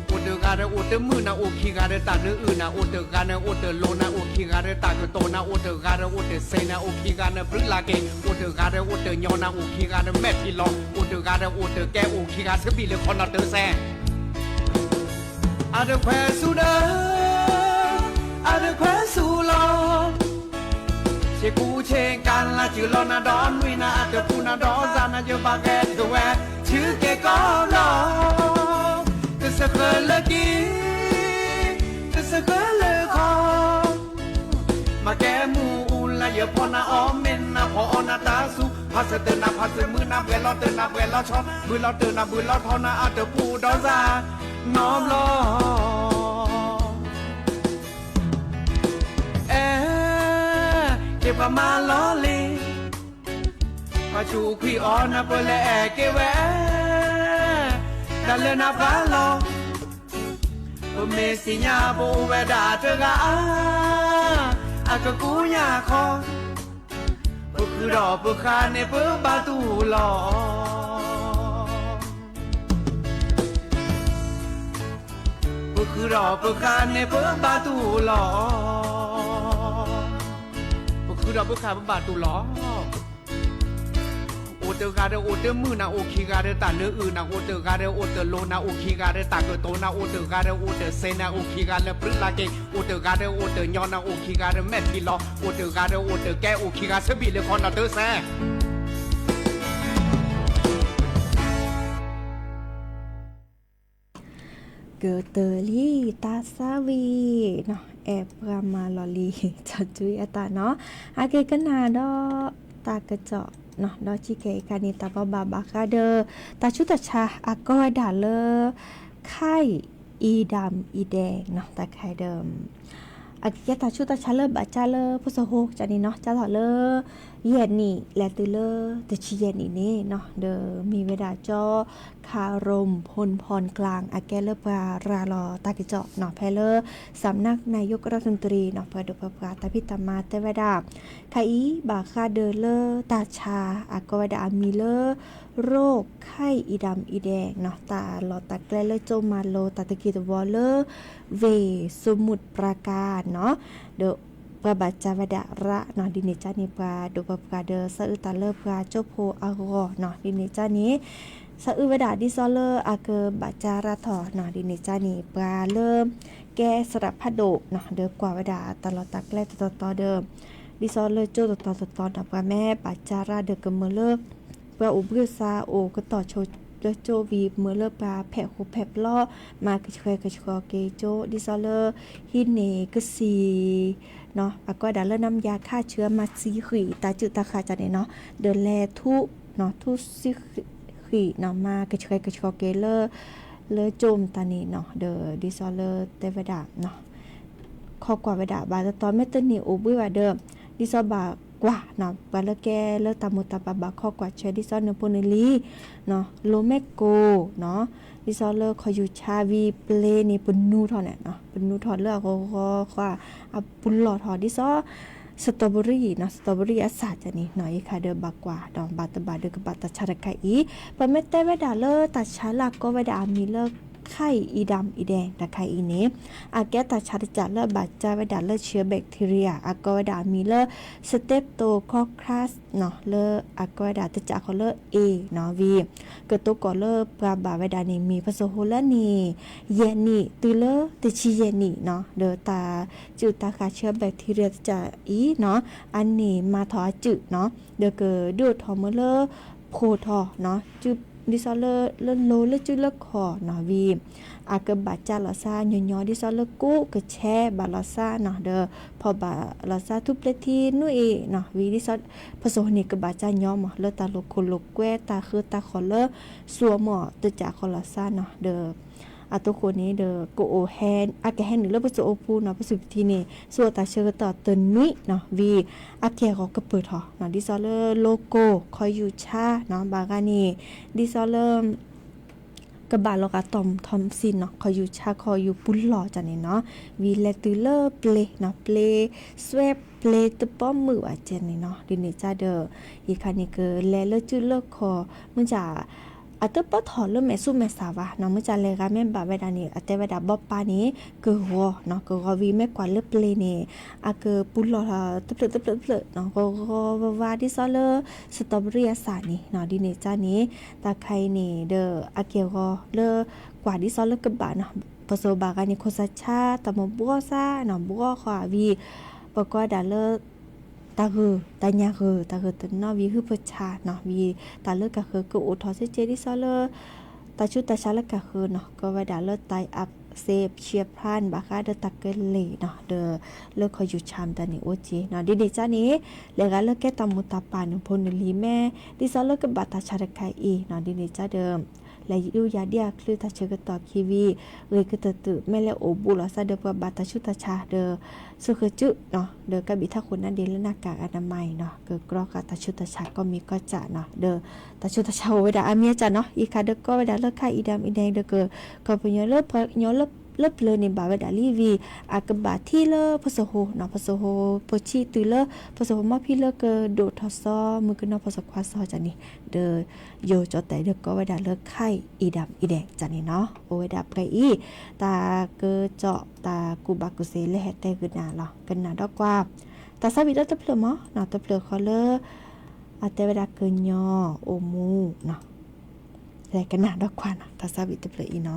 ၣ်တဂၤဒီးအိၣ်တမုာ်နၤ, အိၣ်ခံဂၤဒီးတၢ်နၢအုၣ်နၤ, အိၣ်တဂၤဒီးအိၣ်တလိၤနၤ, အိၣ်ခံဂၤဒီးတၢ်ကတိၤနၤ, အိၣ်တဂၤဒီးအိၣ်တစဲးနၤ, အိၣ်ခံဂၤဒီးဘြုးလးက့ၤ, အိၣ်တဂၤဒီးအိၣ်တညီနၤ, အိၣ်ခံဂၤဒီးမဲာ်ထံလီၤ, အိၣ်တဂၤဒီးအိၣ်တကဲ, အိၣ်ခံဂၤဆၢဘံၣ်လၢခီနီၤတစဲး အတခွဲးဆူၣ်ဒီး အတခွဲးဆူၣ်လီၤ, ဆ့ကူဆ့ကၤလၤစၢၤလီၤနၤဒီးနွံနၤအတပူၤနၤဒီးစၤနၤ ယဘၣ်ဂဲၤထၢၣ်ဝဲ ဆူက့ၤကီၢ်ဘျီၣ်, တစၢဃၢၤလၢက့ၤ, တစၢဃၢၤလၢခီ မၤကဲမူအူလၢယဖီၣ်နၤအီၤ မ့ၢ်နဖီၣ်အီၤနၤတၢ်ဆူၣ်, ဖးစၢၤတၢၢ်နၤဖးစၢၤမုၢ်နၤ ပှဲၤလီၤတၢၢ်နၤပှဲၤလီၤဆီ, ဘုၣ်လီၤတၢၢ်နၤဘုၣ်လီၤထီနၤအတပူၤဒီးစၤနီတဘျီ, အဲ က့ၤပှၤမၤလီၤလံ ပှၤစူးခွံၣ်အီၤနၤ ပလဲၤအဲၣ်က့ၤဝဲ တၢ်လၢနပှၤလီၤ, ပမ့ၢ်သ့ၣ်ညါပအိၣ်ဝဲဒၣ်တဂၤအါ, အကကူယၤခီ, ပဃုာ်ဒီးပဃၣ်န့ၣ်ပဘၣ်တူၢ်လီၤ. ပဃုာ်ဒီးပဃၣ်န့ၣ်ပဘၣ်တူၢ်လီၤ. ပဃုာ်ဒီးပဃၣ်ပဘၣ်တူၢ်လီၤ. အိၣ်တဂၤဒီးအိၣ်တမုာ်နၤ, အိၣ်ခံဂၤဒီးတၢ်နၢအုၣ်နၤ, အိၣ်တဂၤဒီးအိၣ်တလိၤနၤ, အိၣ်ခံဂၤဒီးတၢ်ကတိၤနၤ, အိၣ်တဂၤဒီးအိၣ်တစဲးနၤ, အိၣ်ခံဂၤလၢဘြုးလးက့ၤ, အိၣ်တဂၤဒီးအိၣ်တညီနၤ, အိၣ်ခံဂၤဒီးမဲာ်ထံလီၤ, အိၣ်တဂၤဒီးအိၣ်တကဲ, အိၣ်ခံဂၤဆၢဘံၣ်လၢခီနီၤတစဲး ကတၢၢ်လံ တၢ်သးဝံၣ်နီၤ အဲၣ်ပှၤမၤလီၤလံ ကၠီၤကွံအတၢ်နီၤ အက့ၤကနၣ်ဒီးတၢ်ကစီၣ်နီၤ ဒီးစံးကဲအံၤခါန့ၣ် တၢ်ဘိးဘၣ်ဘၣ်ဃးဒီး တၢ်ဆူးတၢ်ဆါအကီဝဲဒၣ်လၢ ခဲအံၤ အံၤဒၣ်အံၤဒဲးနီၤ တၢ်ခဲအံၤဒီး အကကဲတၢ်ဆူးတၢ်ဆါလၢဘၣ်ကၢ်လၢဖိသဟိကၠၢန့ၣ်နီၤ ကၢ်ထီၣ်လၢ ယဲၢ်နံၣ် လဲၤတုၤလၢတဆံယဲၢ်နံၣ်န့ၣ်နီၤ ဒီးမ့ၢ်ဝဲဒၣ်ကၠီ ခးရိၣ် ဖိၣ်ဖီၣ်ကျၣ် အကဲလၢပှၤရၤလီၤတၢ်ကစီၣ်နီၤ ဖဲလၢ စၣ်မနၢ် နာယိကရၢၢ်သနတရံးနီၤ ပှၤဒိၣ်ပှၤပှၢ်တၢ်ဖံးတၢ်မၤတဲဝဲဒၣ် ခဲအံၤ ဘၣ်ဃးဒီးလၢတၢ်ဆါ အကီဝဲဒၣ်အမံၤလၢ ရိၣ်ခဲအံၤ အံၤဒၣ်အံၤဒဲးနီၤ တၢ်လီၢ်တၢ်ကျဲလၢကၠိမၤလိတၢ်တက့ၢ်တဝီလၢ ဝ့ၢ်စမုၢ်ပရၢကၢ်နီၤ ဒီးပှၤဘၣ်ကၢ်ဝဲဒၣ်ရၣ်နီၤ ဒ်န့ၣ်ကၢ်န့ၣ် ပှၤဒိၣ်ပှၤပှၢ်ဒီး သးအုးတၢ်လၢပှၤကၠိဖိအဂီၢ်နီၤ ဒ်န့ၣ်ကၢ်န့ၣ် သးအုးဝဲဒၣ်ဒ်သိးလၢအကဘၣ်ကၢ်ရၣ်ထီၣ်နီၤ ဒ်န့ၣ်ကၢ်န့ၣ် ပှၤလၢ ကဲသရၣ်ဖးဒိၣ်နီၤ ဒီးကွၢ်ဝဲဒၣ်တၢ်လီၢ်တၢ်ကျဲတတီၤတီၤဒီး ဒ်သိးလၢကၠိတတီၤတတီၤနီၤ ပှၤမ့ၢ်ဘၣ်ကၢ်ရၣ်ဒီးကမၢလၢ ပှၤအိၣ်ဘှံးသးအိၣ်ကတီၢ်ဆိးလၢကၠိဝံၤ မၢလၢပှၤဖဲးဃူဖဲးပျီ မၤကဆှဲကဆှီက့ၤကၠိ ဒ်သိးလၢဟံးန့ၢ်ကသံၣ်နီၤ အကီဒၣ်လၢနါမယၤခါဆှၢမၤသံဃံၣ်တၢ်စုၣ်တၢ်ဃၣ်ကၢ်န့ၣ်နီၤ ဒီးလဲၤထူနီၤ ထူသံဃံၣ်နီၤ မၤကဆှဲကဆှီက့ၤလၢ လၢကၠိမတၤန့ၣ်နီၤ ဒီးဒ်သိးလၢတဲဝဲဒၣ် ခီကွၢ်ဝဲဒၣ်ဘၣ်တတီၤ မ့ၢ်တန့ၢ်အိၣ်ဘှံးဘၣ်ဒီး ဒ်သိးဘၣ်ကွၢ်နီၤ ပှၤလၢကဲလၢတၢ်မိၢ်တၢ်ပၢ်ဘၣ်ခီကွၢ်ဆၢ ဒ်သိးနဖိနလံၤနီၤ လိၤမဲာ်ကိၢ်နီၤ ဒ်သိးလၢခီၣ်ယူၤဆါဝံၤပျ့ၤန့ၣ် ပနူထီၣ်န့ၣ်နီၤ ပနူထီၣ်လၢအဂီၤဂီၤဃီ အပူၤလီၢ်ထီၣ် ဒ်သိး စတီဘရံၣ်နီၤ, စတီဘရံၣ်အစးတၢ်န့ၣ်နီၤ, ယခါဒီးဘၣ်ကွၢ်ဒီးဘၣ်တဘၣ်ဒီးကဘၣ်တၢ်ဆါတခါအံၤ, ပမ့ၢ်တဲဝဲဒၣ်လၢတၢ်ဆါလၢအကိးဝဲဒၣ်အမံၤလၢ ခါအံၤအံဒၣ်အံဒဲး တခါအံၤန့ၣ်, အကဲတၢ်ဆါတစးလၢအဘၣ်ကၢ်ဝဲဒၣ်လၢဆံး bacteria အကိးဝဲဒၣ်အမံၤလၢ Streptococcus နီၤ, လၢအကိးဝဲဒၣ်တစးဃီလၢ A နီၤ, ဝံၤ ကတိၤကိးလၢပှၤဘၣ်ဝဲဒၣ်န့ၣ် မ့ၢ်ပစိာ်ဟိလၢန့ၣ် ယဲၢ်နံၣ်တုၤလၢတဆံယဲၢ်နံၣ်နီၤ, ဒီးတၢ်စုၣ်တၢ်ဃာ်ဆံး bacteria တစးအံၤနီၤ, အန့ၣ်မၤထီၣ်အစုၣ်နီၤ, ဒီးကဒုးအိၣ်ထီၣ်မ့ၢ်လၢ ဖိၣ်ထီၣ်နီၤ, ဒ်သိးလၢ လၢလိၤလၢစုၣ်လၢခီၣ်နီၤ, ဝံၤ အကဘၣ်ကၢ်လီၤစၢ်ညီညီ ဒ်သိးလၢကူကဆဲးဘၣ်လီၤစၢ်နီၤ, ဒီးဖီၣ်ဘၣ်လီၤစၢ်ထူၣ်ပျ့ၤထံနွံအံၤနီၤ, ဝံၤဒ်သိး ပစိာ်ဟိန့ၣ် ကဘၣ်ကၢ်ညီမး လၢတၢ်လိၤခိၣ်လိၤကွဲ တၢ်ဃၢတၢ်ဃီၤလၢ စူအမီၢ်တစးဃီလီၤစၢ်နီၤ, ဒီး အတိခိၣ်န့ၣ်ဒီး ကအိၣ်ဟဲ အကဟဲနုာ်လၢပစိာ်အိၣ်ပူၤနီၤ, ပစိာ်ပထံန့ၣ် စူအတၢ်ဆၢကတီၢ်တနွံနီၤ, ဝံၤ အကဲဂီၤကပၢၢ်ထီၣ်နီၤ, ဒ်သိးလၢလိၤကိၢ် ခီယူၤဆါနီၤ, ဘၣ်ဂၤန့ၣ် ဒ်သိးလၢ ကဘၣ်လီၤဂာ်တီၢ်ထီၣ်စံနီၤ, ခီယူၤဆါ ခီယူၤပူၤလီၢ်တၢ်န့ၣ်နီၤ, ဝံၤလဲၤတုၤလၢပျ့ၤနီၤ, ပျ့ၤစွဲ ပျ့ၤတပီမုာ်ဘၣ်တၢ်န့ၣ်နီၤ, ဒ်န့ၣ်ကၢ်ဒီး ယခါန့ၣ်ကလဲၤလၢစုၣ်လၢခီၣ် မုၢ်ကၢ် အတပီထီၣ်လၢမဲာ်ဆူၣ်မဲာ်ဆါဘၣ်နီၤ, မုၢ်ကၢ်လဲၤဂၤမ့ၢ်ဘၣ်ဝဲဒၣ်န့ၣ် အတဲဝဲဒၣ်ဘီပၢ်န့ၣ် ကဂီၤနီၤ, ကဂီၤဝံၤမ့ၢ်ကွၢ်လၢပျ့ၤန့ၣ် အကပူၤလီၢ်တဖျၢၣ်တဖျၢၣ်တဖျၢၣ်နီၤ, ဂီၤဂီၤဝါဝါဒ်သိးလၢ စတီဘရံၣ်အစးန့ၣ်နီၤ, ဒ်န့ၣ်ကၢ်န့ၣ် တၢ်ခါအံၤန့ၣ်ဒီး အကဲဂီၤလၢ ကွၢ်ဒ်သိးလၢကဘၣ်နီၤ, ပစိာ်ဘၣ်ဂၤန့ၣ် ခိၣ်စးဆါ တၢ်မိၣ်ဘှီစါနီၤ, ဘှီဃီဝံၤ ပကိးဒၣ်လၢ တၢ်ဂၢၢ် တၢ်ညၣ်ဂၢၢ် တၢ်ဂၢၢ်တနီၤ ဝံၤဟုဖၢဆါနီၤ, ဝံၤတၢ်လၢကၢ်ဃၢၤကအိၣ်ထီၣ်စ့ၢ်ကီးဒ်သိးလၢ တၢ်ဆူးတၢ်ဆါလၢကၢ်ဃၢၤနီၤ, ကိးဝဲဒၣ်လၢ တၢ်အပ်စ့ ဆံးဖျါ ဘၣ်ဃးဒီးတၢ်ကလ့ၢ်နီၤ, ဒီးလၢခီယူၤဆါမတၤန့ၣ်အိၣ်က့နီၤ, ဒ်န့ၣ်ကၢ်န့ၣ် လဲၤဂၤလၢကဲတၢ်မိၢ်တၢ်ပၢ်နုၢ်ဖိနုၢ်လံၤမ့ၢ် ဒ်သိးလၢကဘၣ်တၢ်ဆါတခါအံၤနီၤ, ဒ်န့ၣ်ကၢ်ဒီး လဲၤယူးယၤဒ်အချ့တၢ်ဆၢကတီၢ်ခံဝံၤ ဂ့ၤကတၢၢ်တုာ် မ့ၢ်လဲၤအိၣ်ဘူးလီၤစၢ်ဒီးပှၤဘၣ်တၢ်ဆူးတၢ်ဆါဒီး စၢဃာ်စုနီၤ, ဒီးကဘၣ်ထးခိၣ်နါဒ့လၢနၢ်ကၢ်အနမၤအံၤနီၤ, ကကြီဃာ်တၢ်ဆူးတၢ်ဆါကိးမံၤကိးကၢ်နီၤ, ဒီးတၢ်ဆူးတၢ်ဆါအိၣ်ဝဲဒၣ်အါမံၤအါကၢ်နီၤ, အံၤခါဒီးကိးဝဲဒၣ်လၢခါအံၤဒၣ်အံၤဒၣ်ဒီးက ကီၢ်ပယီၤလၢပှၤကညီလၢပျၢၤန့ၣ်ဘၣ်ဝဲဒၣ်လံဝံၤ အကဘၣ်ထံၣ်လၢပစိာ်ဟိနီၤ, ပစိာ်ဟိ ပဆံတုၤလၢ ပစိာ်ဟိမီၢ်ဖံလၢကဒိၣ်ထီၣ်စီ မုၣ်ကနီၤဖီၣ်စီခွါစီတၢ်န့ၣ်, ဒီး ယိၤကၠီတဲဒီးကိးဝဲဒၣ်လၢခါအံၤဒၣ်အံၤဒၣ်တၢ်န့ၣ်နီၤ, အိၣ်ဝဲဒၣ်ပှဲၤအံၤ တၢ်ကစီၣ်တၢ်ကူၣ်ဘၣ်ကူၣ်သ့လၢဟဲတဲဂုာ်နၤလီၤ, ကနၣ်ဒီးကွၢ် တၢ်သးဝံၣ်ဒီးတဖျၢၣ်မးနီၤ, တဖျၢၣ်ဃီလၢ အတဲဝဲဒၣ်ကညီအိၣ်မူနီၤ, လဲၤကနၣ်ဒီးကွၢ်နီၤ, တၢ်သးဝံၣ်တဖျၢၣ်အံၤနီၤ. နပၢ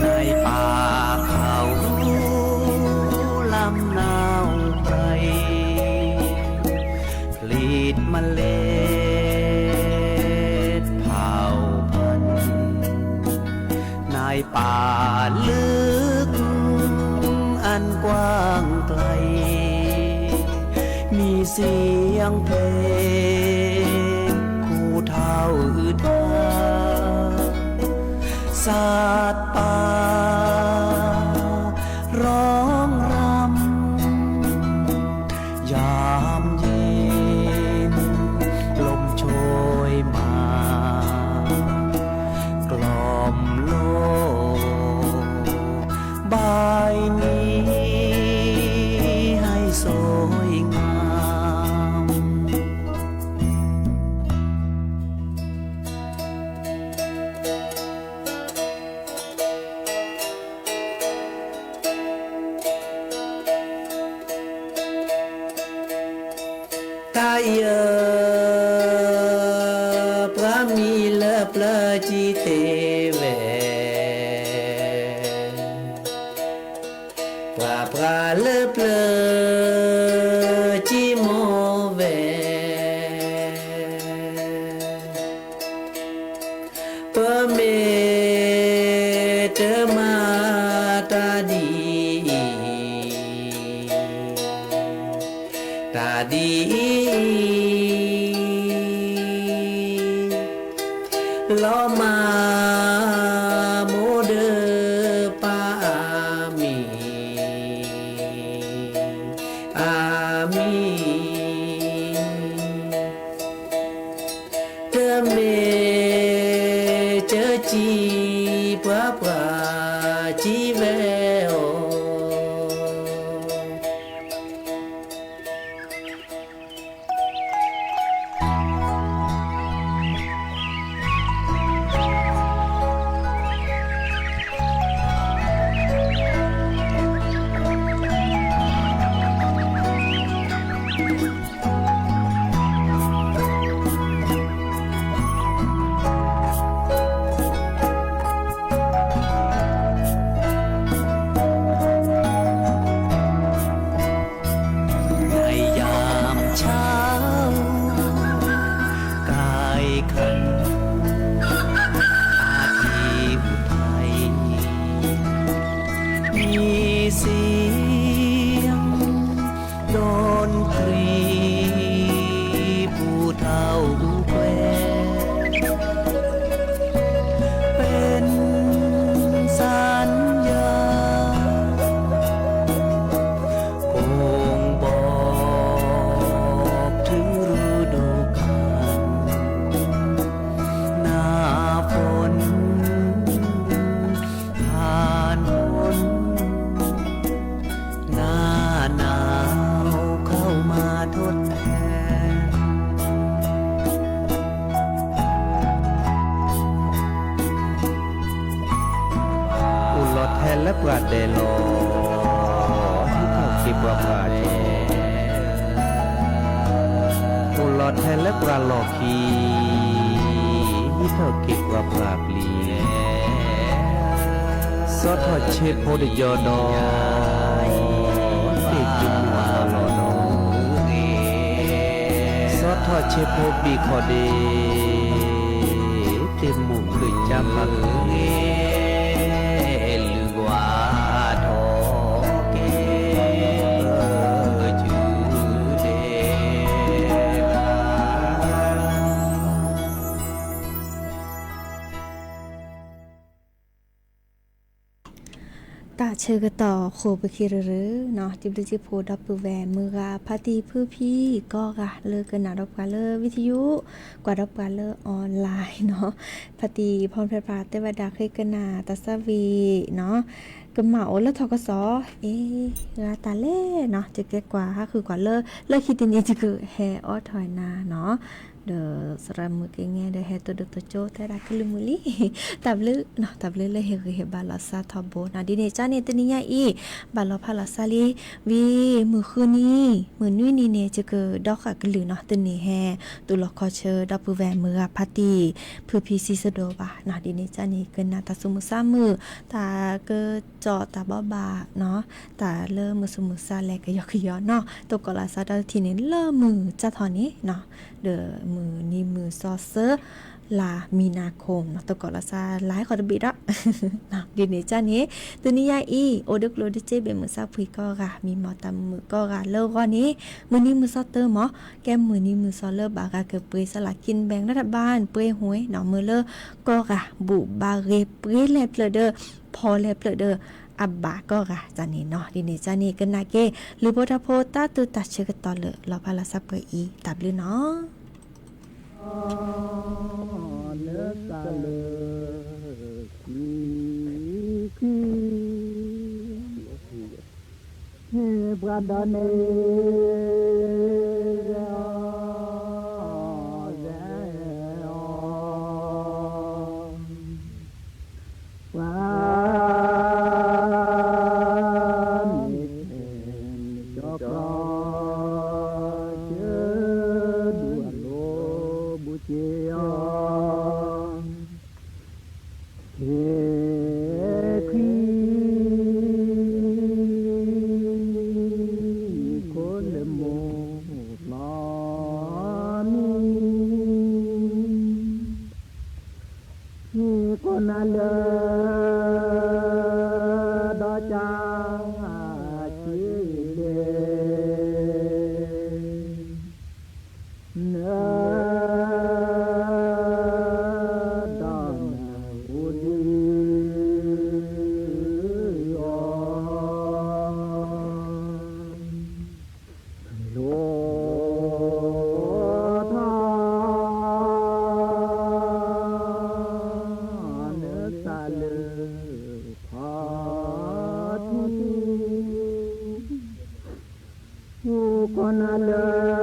်ဃုလၢ်နၢ်ပှဲၤ ผลิตเมล็ดเผ่าพันธุ์ ในป่าลึกอันกว้างไกล มีเสียงเพลงผู้เฒ่าอืออา สัตว์ป่าร้องรำ ยามเย็นลมโชยมา กล่อมโลกใบนี้ให้สวยงาม တၢ်အံၤ ပှၤမံၤလၢပျၢၤကံတ့ၢ်ဝဲ ပှၤ တၢ်လၢပျၢၤ ကံမိၣ်ဝဲ ပမ့ၢ်တမၤတၢ်ဒ်အံၤ, တၢ်ဒ်အံၤ လီၤမၢ်မိၢ်ဒီးပၢ်, အၤမ့ၣ်, အၤမ့ၣ်. တမ့ၢ်ကၠၢစံၣ်ပှၤပှၢ်စံၣ်ဝဲအီၤ. ในยามเช้า ใกล้ค่ำ ที่อุทัย มีเสียงดนตรี ผู้เฒ่าแกว่ง เป็นสัญญาณ บ่งบอกถึงฤดูกาล หน้าฝนผ่านพ้น หน้าหนาวเข้ามาทดแทน အိၣ်လီၤထဲလၢပှၤဒဲးလီၤ ဟံးထီၣ်က့ၤပှၤပှၢ်ထီၣ်, အိၣ်လီၤထဲလၢပှၤလီၢ်ခံ ဟံးထီၣ်က့ၤပှၤပှၢ်ပျံၤ, စီထီၣ်ဆ့ဖိတယီၤဒီး သ့ၣ်က့ၤမိၢ်အလီၢ်လီၢ်ဒီး စီထီၣ်ဆ့ဖိဘံၣ်ခီၣ်ဒ့ သ့ၣ်မိၢ်ဖုးကၠၢ်ပာ်ကဂ့ၤ လုၢ်ကွၢ်ထီၣ်က့ၤ တၢ်ဆၢကတီၢ် ဃိာ်ပခံရၢရၢနီၤ, တံၤဘျုးတံၤဖှိၣ် ဒီပုၢ်ဝဲၢ်မုၢ်ဂၤ ဖါတံၤဖုဖံ ကိးဂၤလၢကနၣ်ဒီးပှၤလၢ video, ကွၢ်ဒီးပှၤလၢ online နီၤ, ဖါတံၤ ဖီၣ်ဖဲပှၤတဲဝဲဒၣ် ဃ့ကနၣ်တၢ်သးဝံၣ်နီၤ, ကမၣ်အိၣ်လၢထီၣ်ကစီၣ်, အ့ ဂၤတၢ်လဲၣ်နီၤ, ယကဲကွၢ်ဟးဃုာ်ကွၢ်လၢ လၢခံတနံၤ ယကဟဲအိးထီၣ်နၤနီၤ ဒီးသရၣ်မုၣ်က့ၤငဲဒီး ဟဲတိၢ်ဒိၣ်တိၢ်ကၠိတဲဒၣ်ကလုၢ်မုၢ်လံ, တၢ်ဘျုးနီၤ, တၢ်ဘျုးလၢဟ့ၣ်ဂံၢ်ဟ့ၣ်ဘါလီၤစၢ်ထီဘိနီၤ, ဒ်န့ၣ်ကန့ၣ် တနံၤညါအံၤ ဘၣ်လီၤဖးလီၤစၢ်လံ, ဝံၤမုၢ်ဃုနံၤ မုၢ်နွံနံၤန့ၣ် ယကဒီဃာ်ကလုၢ်နီၤ, တနံၤဟဲ တူၢ်လိာ်ခီဆၢ ဒီပုၢ်ဝဲၢ်မုၢ်ဂၤဖါတံၤ ဖုဖံစံးစဒိးဘၣ်နီၤ, ဒ်န့ၣ်ကန့ၣ် ကနၣ်တၢ်သူၣ်မုာ်သးမုာ်, တၢ်ကစီၣ်တၢ်ဘိးဘၣ်နီၤ, တၢ်လၢမုာ်သူၣ်မုာ်သးလဲၣ်ကယီကယီနီၤ, တိၢ်ကီၢ်လီၤစၢ်ဒီတထံၣ်န့ၣ် လၢမုၢ်စၢ်ထီၣ်န့ၣ်နီၤ, ဒီးမုၢ်နံၤမုၢ်သီသၢ လါမံၤနၤခိၣ်နီၤ, တိၢ်ကီၢ်လီၤစၢ်လါဟဲဃီၤတဘ့ၣ်ဒီး ဒ်န့ၣ်ကန့ၣ် တနံၤညါအံၤ အိၣ်ဒုးကျိၣ်ဒုးစ့ဘ့ၣ်မုၢ်ဆါဖှံကိးဂၤ မံမီၢ်တၢ်မုာ်ကိးဂၤလၢဂီၢ်န့ၣ် မုၢ်နံၤမုၢ်သီတၢ်မီၤ ကဲမုၢ်နံၤမုၢ်သီလၢဘၣ်ဂၤကပှ့ၤစၢလၢ ကံဘဲၣ် ရၢၢ်တဘၣ် ပှ့ၤဟူးနီၤ မုၢ်လၢကိးဂၤဘူၣ်ဘၣ်ဂ့ၤ ပှ့ၤလဲၤဖျၢၣ်ဒီး ဖီလဲၤဖျၢၣ်ဒီး အဘၣ်ကိးဂၤန့ၣ်နီၤ ဒ်န့ၣ်ကန့ၣ် ကနၣ်က့ၤ လုၢ်ဖိထါဖိတၢ်သူၣ်တၢ်ဆၢကတီၢ်လၢ လီၤဖးလီၤစၢ်ပှဲၤအံၤ တၢ်ဘျုးနီၤ လၢတၢ်လၢ ခံ ခံ န့ၣ်ပှၤဒီးန့ၣ် ယဲအီၤ ယဲအီၤ ပှၤမ့ၢ်တဲန့ၣ် ကၠီကီ ကၠၢဒူၣ်အလိၤ ဘူးက့ၤအီၤ ဟ့ၣ်ခွံ နၤလၢ ဒီးကၢ်က့ၤလဲၣ် န ဒီးနအိၣ်ဒံးအီၤ လိၣ်ထီၣ် နသးလၢ ဖီထူ အိၣ်ကီးနၤလၢ ဒ်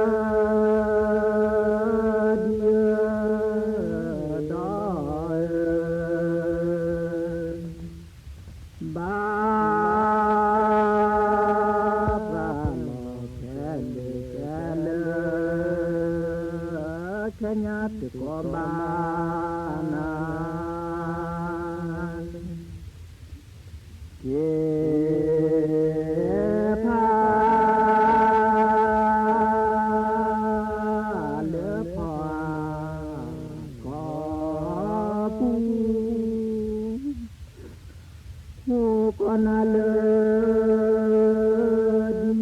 အဒီး ဘၣ် ပှၤလီၤခဲလၢာ်ခဲလၢာ် ခဲညါတကိးဘၣ်နၤ က့ၤဖး လၢဖီ ကိးပူၤ အိၣ်ကီးနၤလၢ ဒ်အဒီး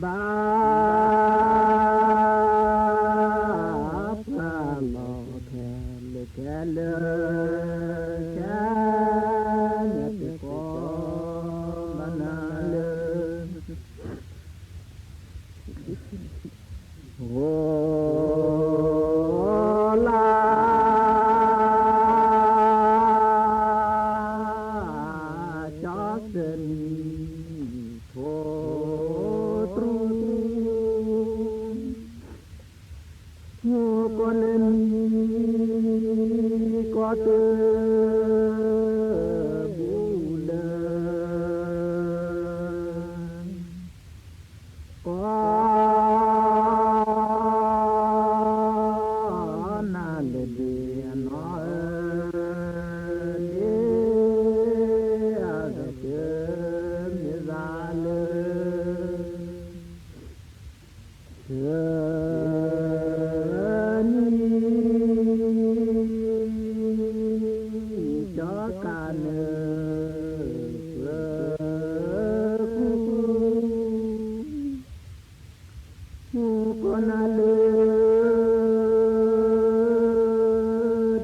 ဘၣ် ပှၤလီၤခဲလၢာ်ခဲလၢာ် ခဲညါတကိး ဘၣ်နၤလၢ ဂီၤလၢ ကၠီသနံၤ ထိၣ်တြူ အိၣ်ကီးလၢမံၤ ကီးတၢ် ဘူးလၢ ကီး နၤလၢဒ့အနီၢ်ဧၢ ဒ့အဂၤတမ့ၢ်ဘၣ်လၢ တ နံၤ ကၠီကးနၢ ပ ကူ အိၣ်ကီးနၤလၢ ဒ့အ နီၢ်ဧၢ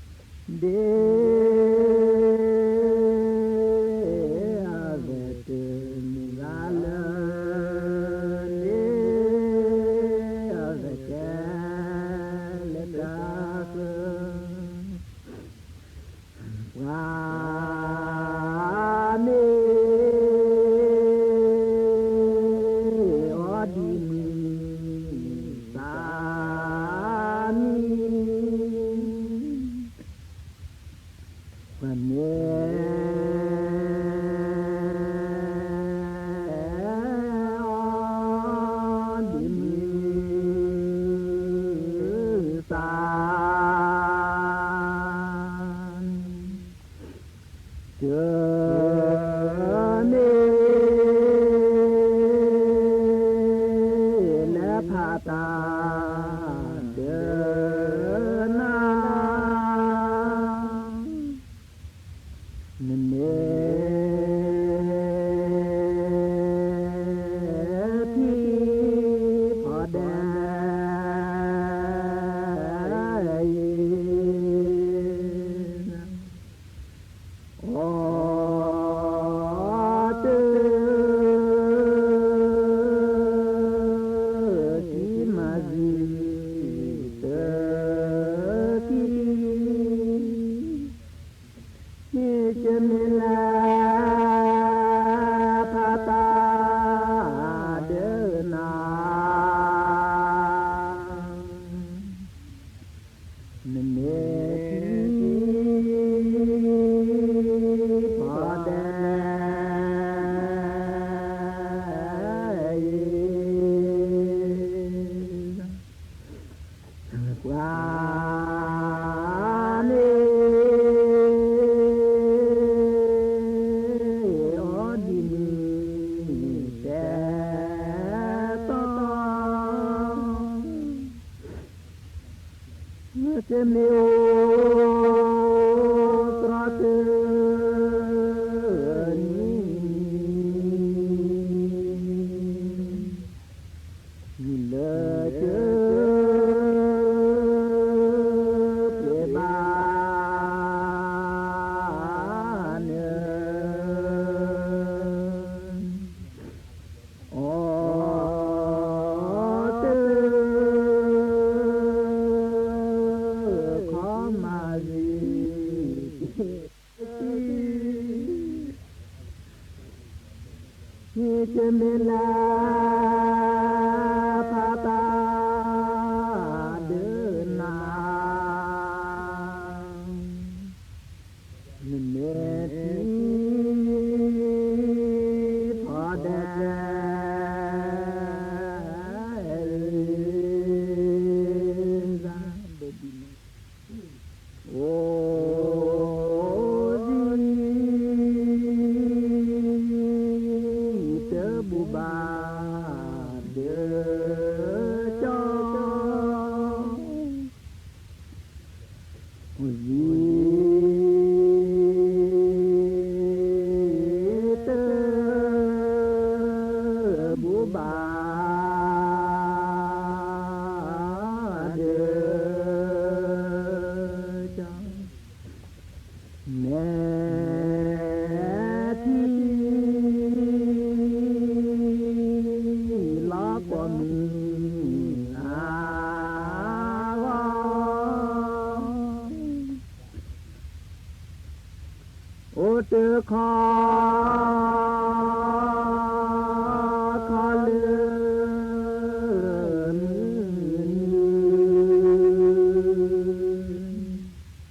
ဒ့ အဝဲတမ့ၢ်ဘၣ်လၢ ဒ့ အဝဲကဲ လၢတၢ်ဃၢ ပှၤ မ့ၢ် အီၤဒ်မုၢ် သးမံ ပှၤမ့ၢ် အီၤဒ်မုၢ် သး တမ့ၢ် လၢဖးတၢ် ဒၢနၤ နမ့ၢ် ထံဖီဒဲ အံၤ အီၤတ ထံမၤစၢၤ တကံ မ့ၢ်ကမ့ၢ်လၢ ဖးတၢ် ဒၢနၤ နမ့ၢ်ထံ ဖီဒဲ အံၤ ပှၤ မ့ၢ် ယမ့ၢ်လၢဖးတၢ်ဒုးနၤ, နမ့ၢ်ထံၣ်ဖီဒဲး အိၣ်စံတဘူဘၣ်ဒၢကၠီ, အိၣ်စံတဘူဘၣ်ဒၢကၠီ, မဲာ်ထံလီၤကွီၢ်မုၢ်အဂီၢ်, အိၣ်တခီခီလၢမုၢ်န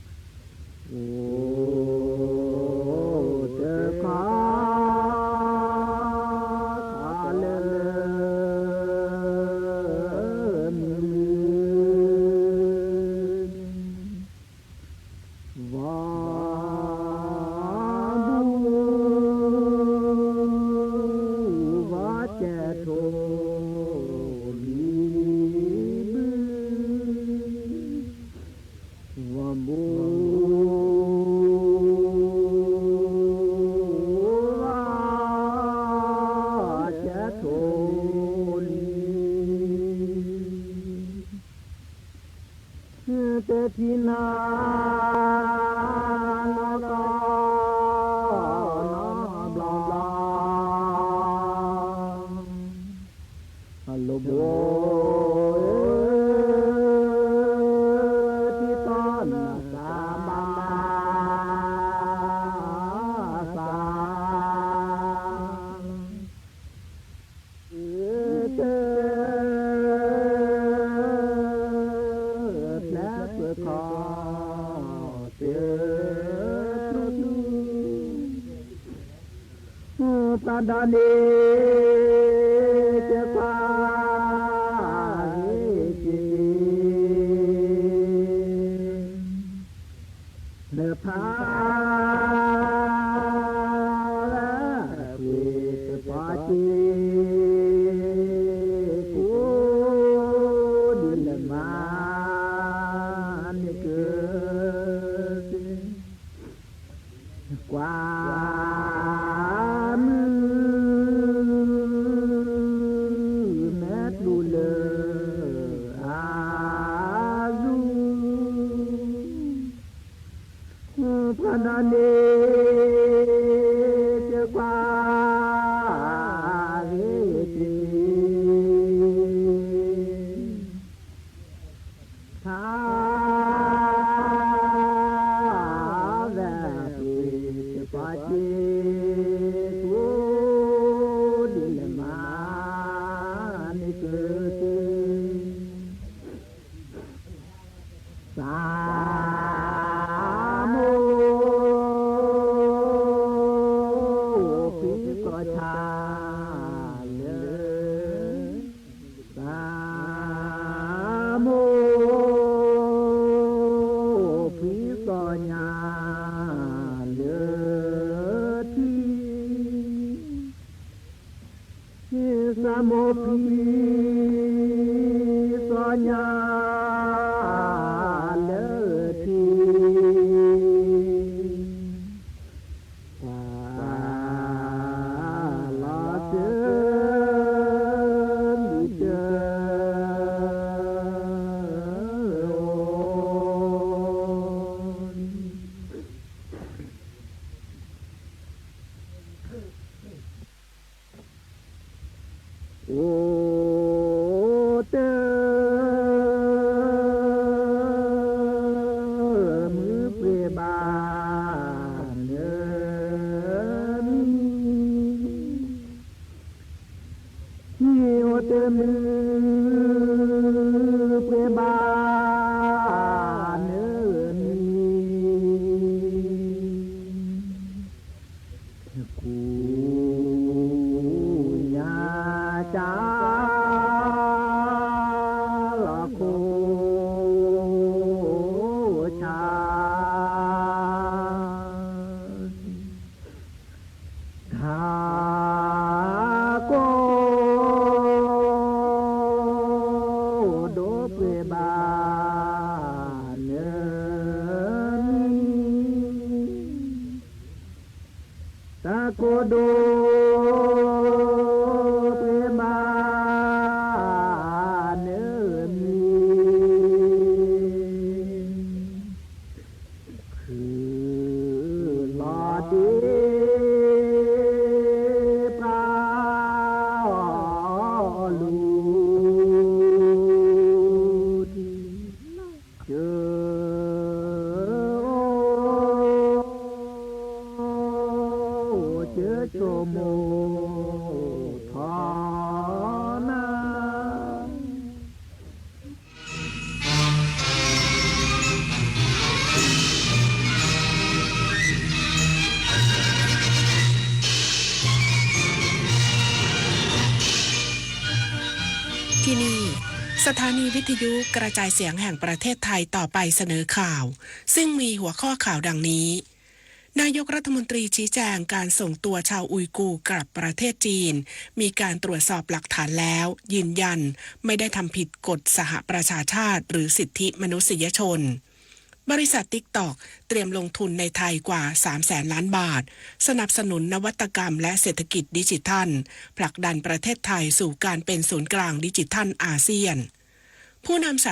ုာ်, အိၣ်တခီခီလၢမုၢ်နုာ်, ဘီဘူဘီကဲၤထိၣ်လံၤဘု, ဘီဘူဘီကဲၤထိၣ်လံၤ တထံၣ်နၤနီတဘျီဘျီ, အလိၤဘိဧၢ, ထံၣ်သီနသးဘၣ်မၤသး တဖျဲးကွံာ်ခီ တချုး ပှၤဒီးန့ၣ် ကကွၢ်ဂ့ၤက့ၤ နဖး ကွ့ၢ်တပှၤစ့ၢ် ကိးဒံးလၢမၤန့ၢ်က့ၤ ကွၢ်မုၢ်မဲာ်ပျူၤလၢ အါ ပှၤဒီးန့ၣ် ကကွၢ် ဂ့ၤက့ၤ ဖး ဝဲကွ့ၢ်တပှၤစ့ၢ် ကိးဒံးလၢမၤန့ၢ်က့ၤ စၤမိၣ် ဖှံသီၣ်ဆါ လၢ စၤမိၣ် ဖှံသီၣ်ညါ လၢထံ စၤမိၣ်ဖှံသီၣ်ညါ လၢထံ ပှၤလီၤစၢၤလံတၢ် အိၣ်တၢ် မုၢ်ပှ့ၤဘၣ်နမံၤ မုၢ်ပှဲၤဘၣ်နမံၤ ကူညါကလီၤခိၣ် ဆါ တၢ်ကိၢ်ဒိၣ်ပှဲၤဘၣ်နမံၤ တၢ်ကိၢ်ဒိၣ်ပှဲၤဘၣ်နမံၤ ဖုလီၤဒ့ပှၤအီၣ်လူၤထံ ကၢ ကၢဆိကမိၣ်ထီၣ်နၤ ที่นี่ สถานีวิทยุกระจายเสียงแห่งประเทศไทย ต่อไปเสนอข่าว ซึ่งมีหัวข้อข่าวดังนี้ นายกรัฐมนตรีชี้แจงการส่งตัวชาวอุยกูร์กลับประเทศจีน มีการตรวจสอบหลักฐานแล้ว ยืนยันไม่ได้ทำผิดกฎสหประชาชาติหรือสิทธิมนุษยชน บริษัท TikTok เตรียมลงทุนในไทยกว่า สามแสนล้านบาท สนับสนุนนวัตกรรมและเศรษฐกิจดิจิทัล ผลักดันประเทศไทยสู่การเป็นศูนย์กลางดิจิทัลอาเซียน ผู้นำสห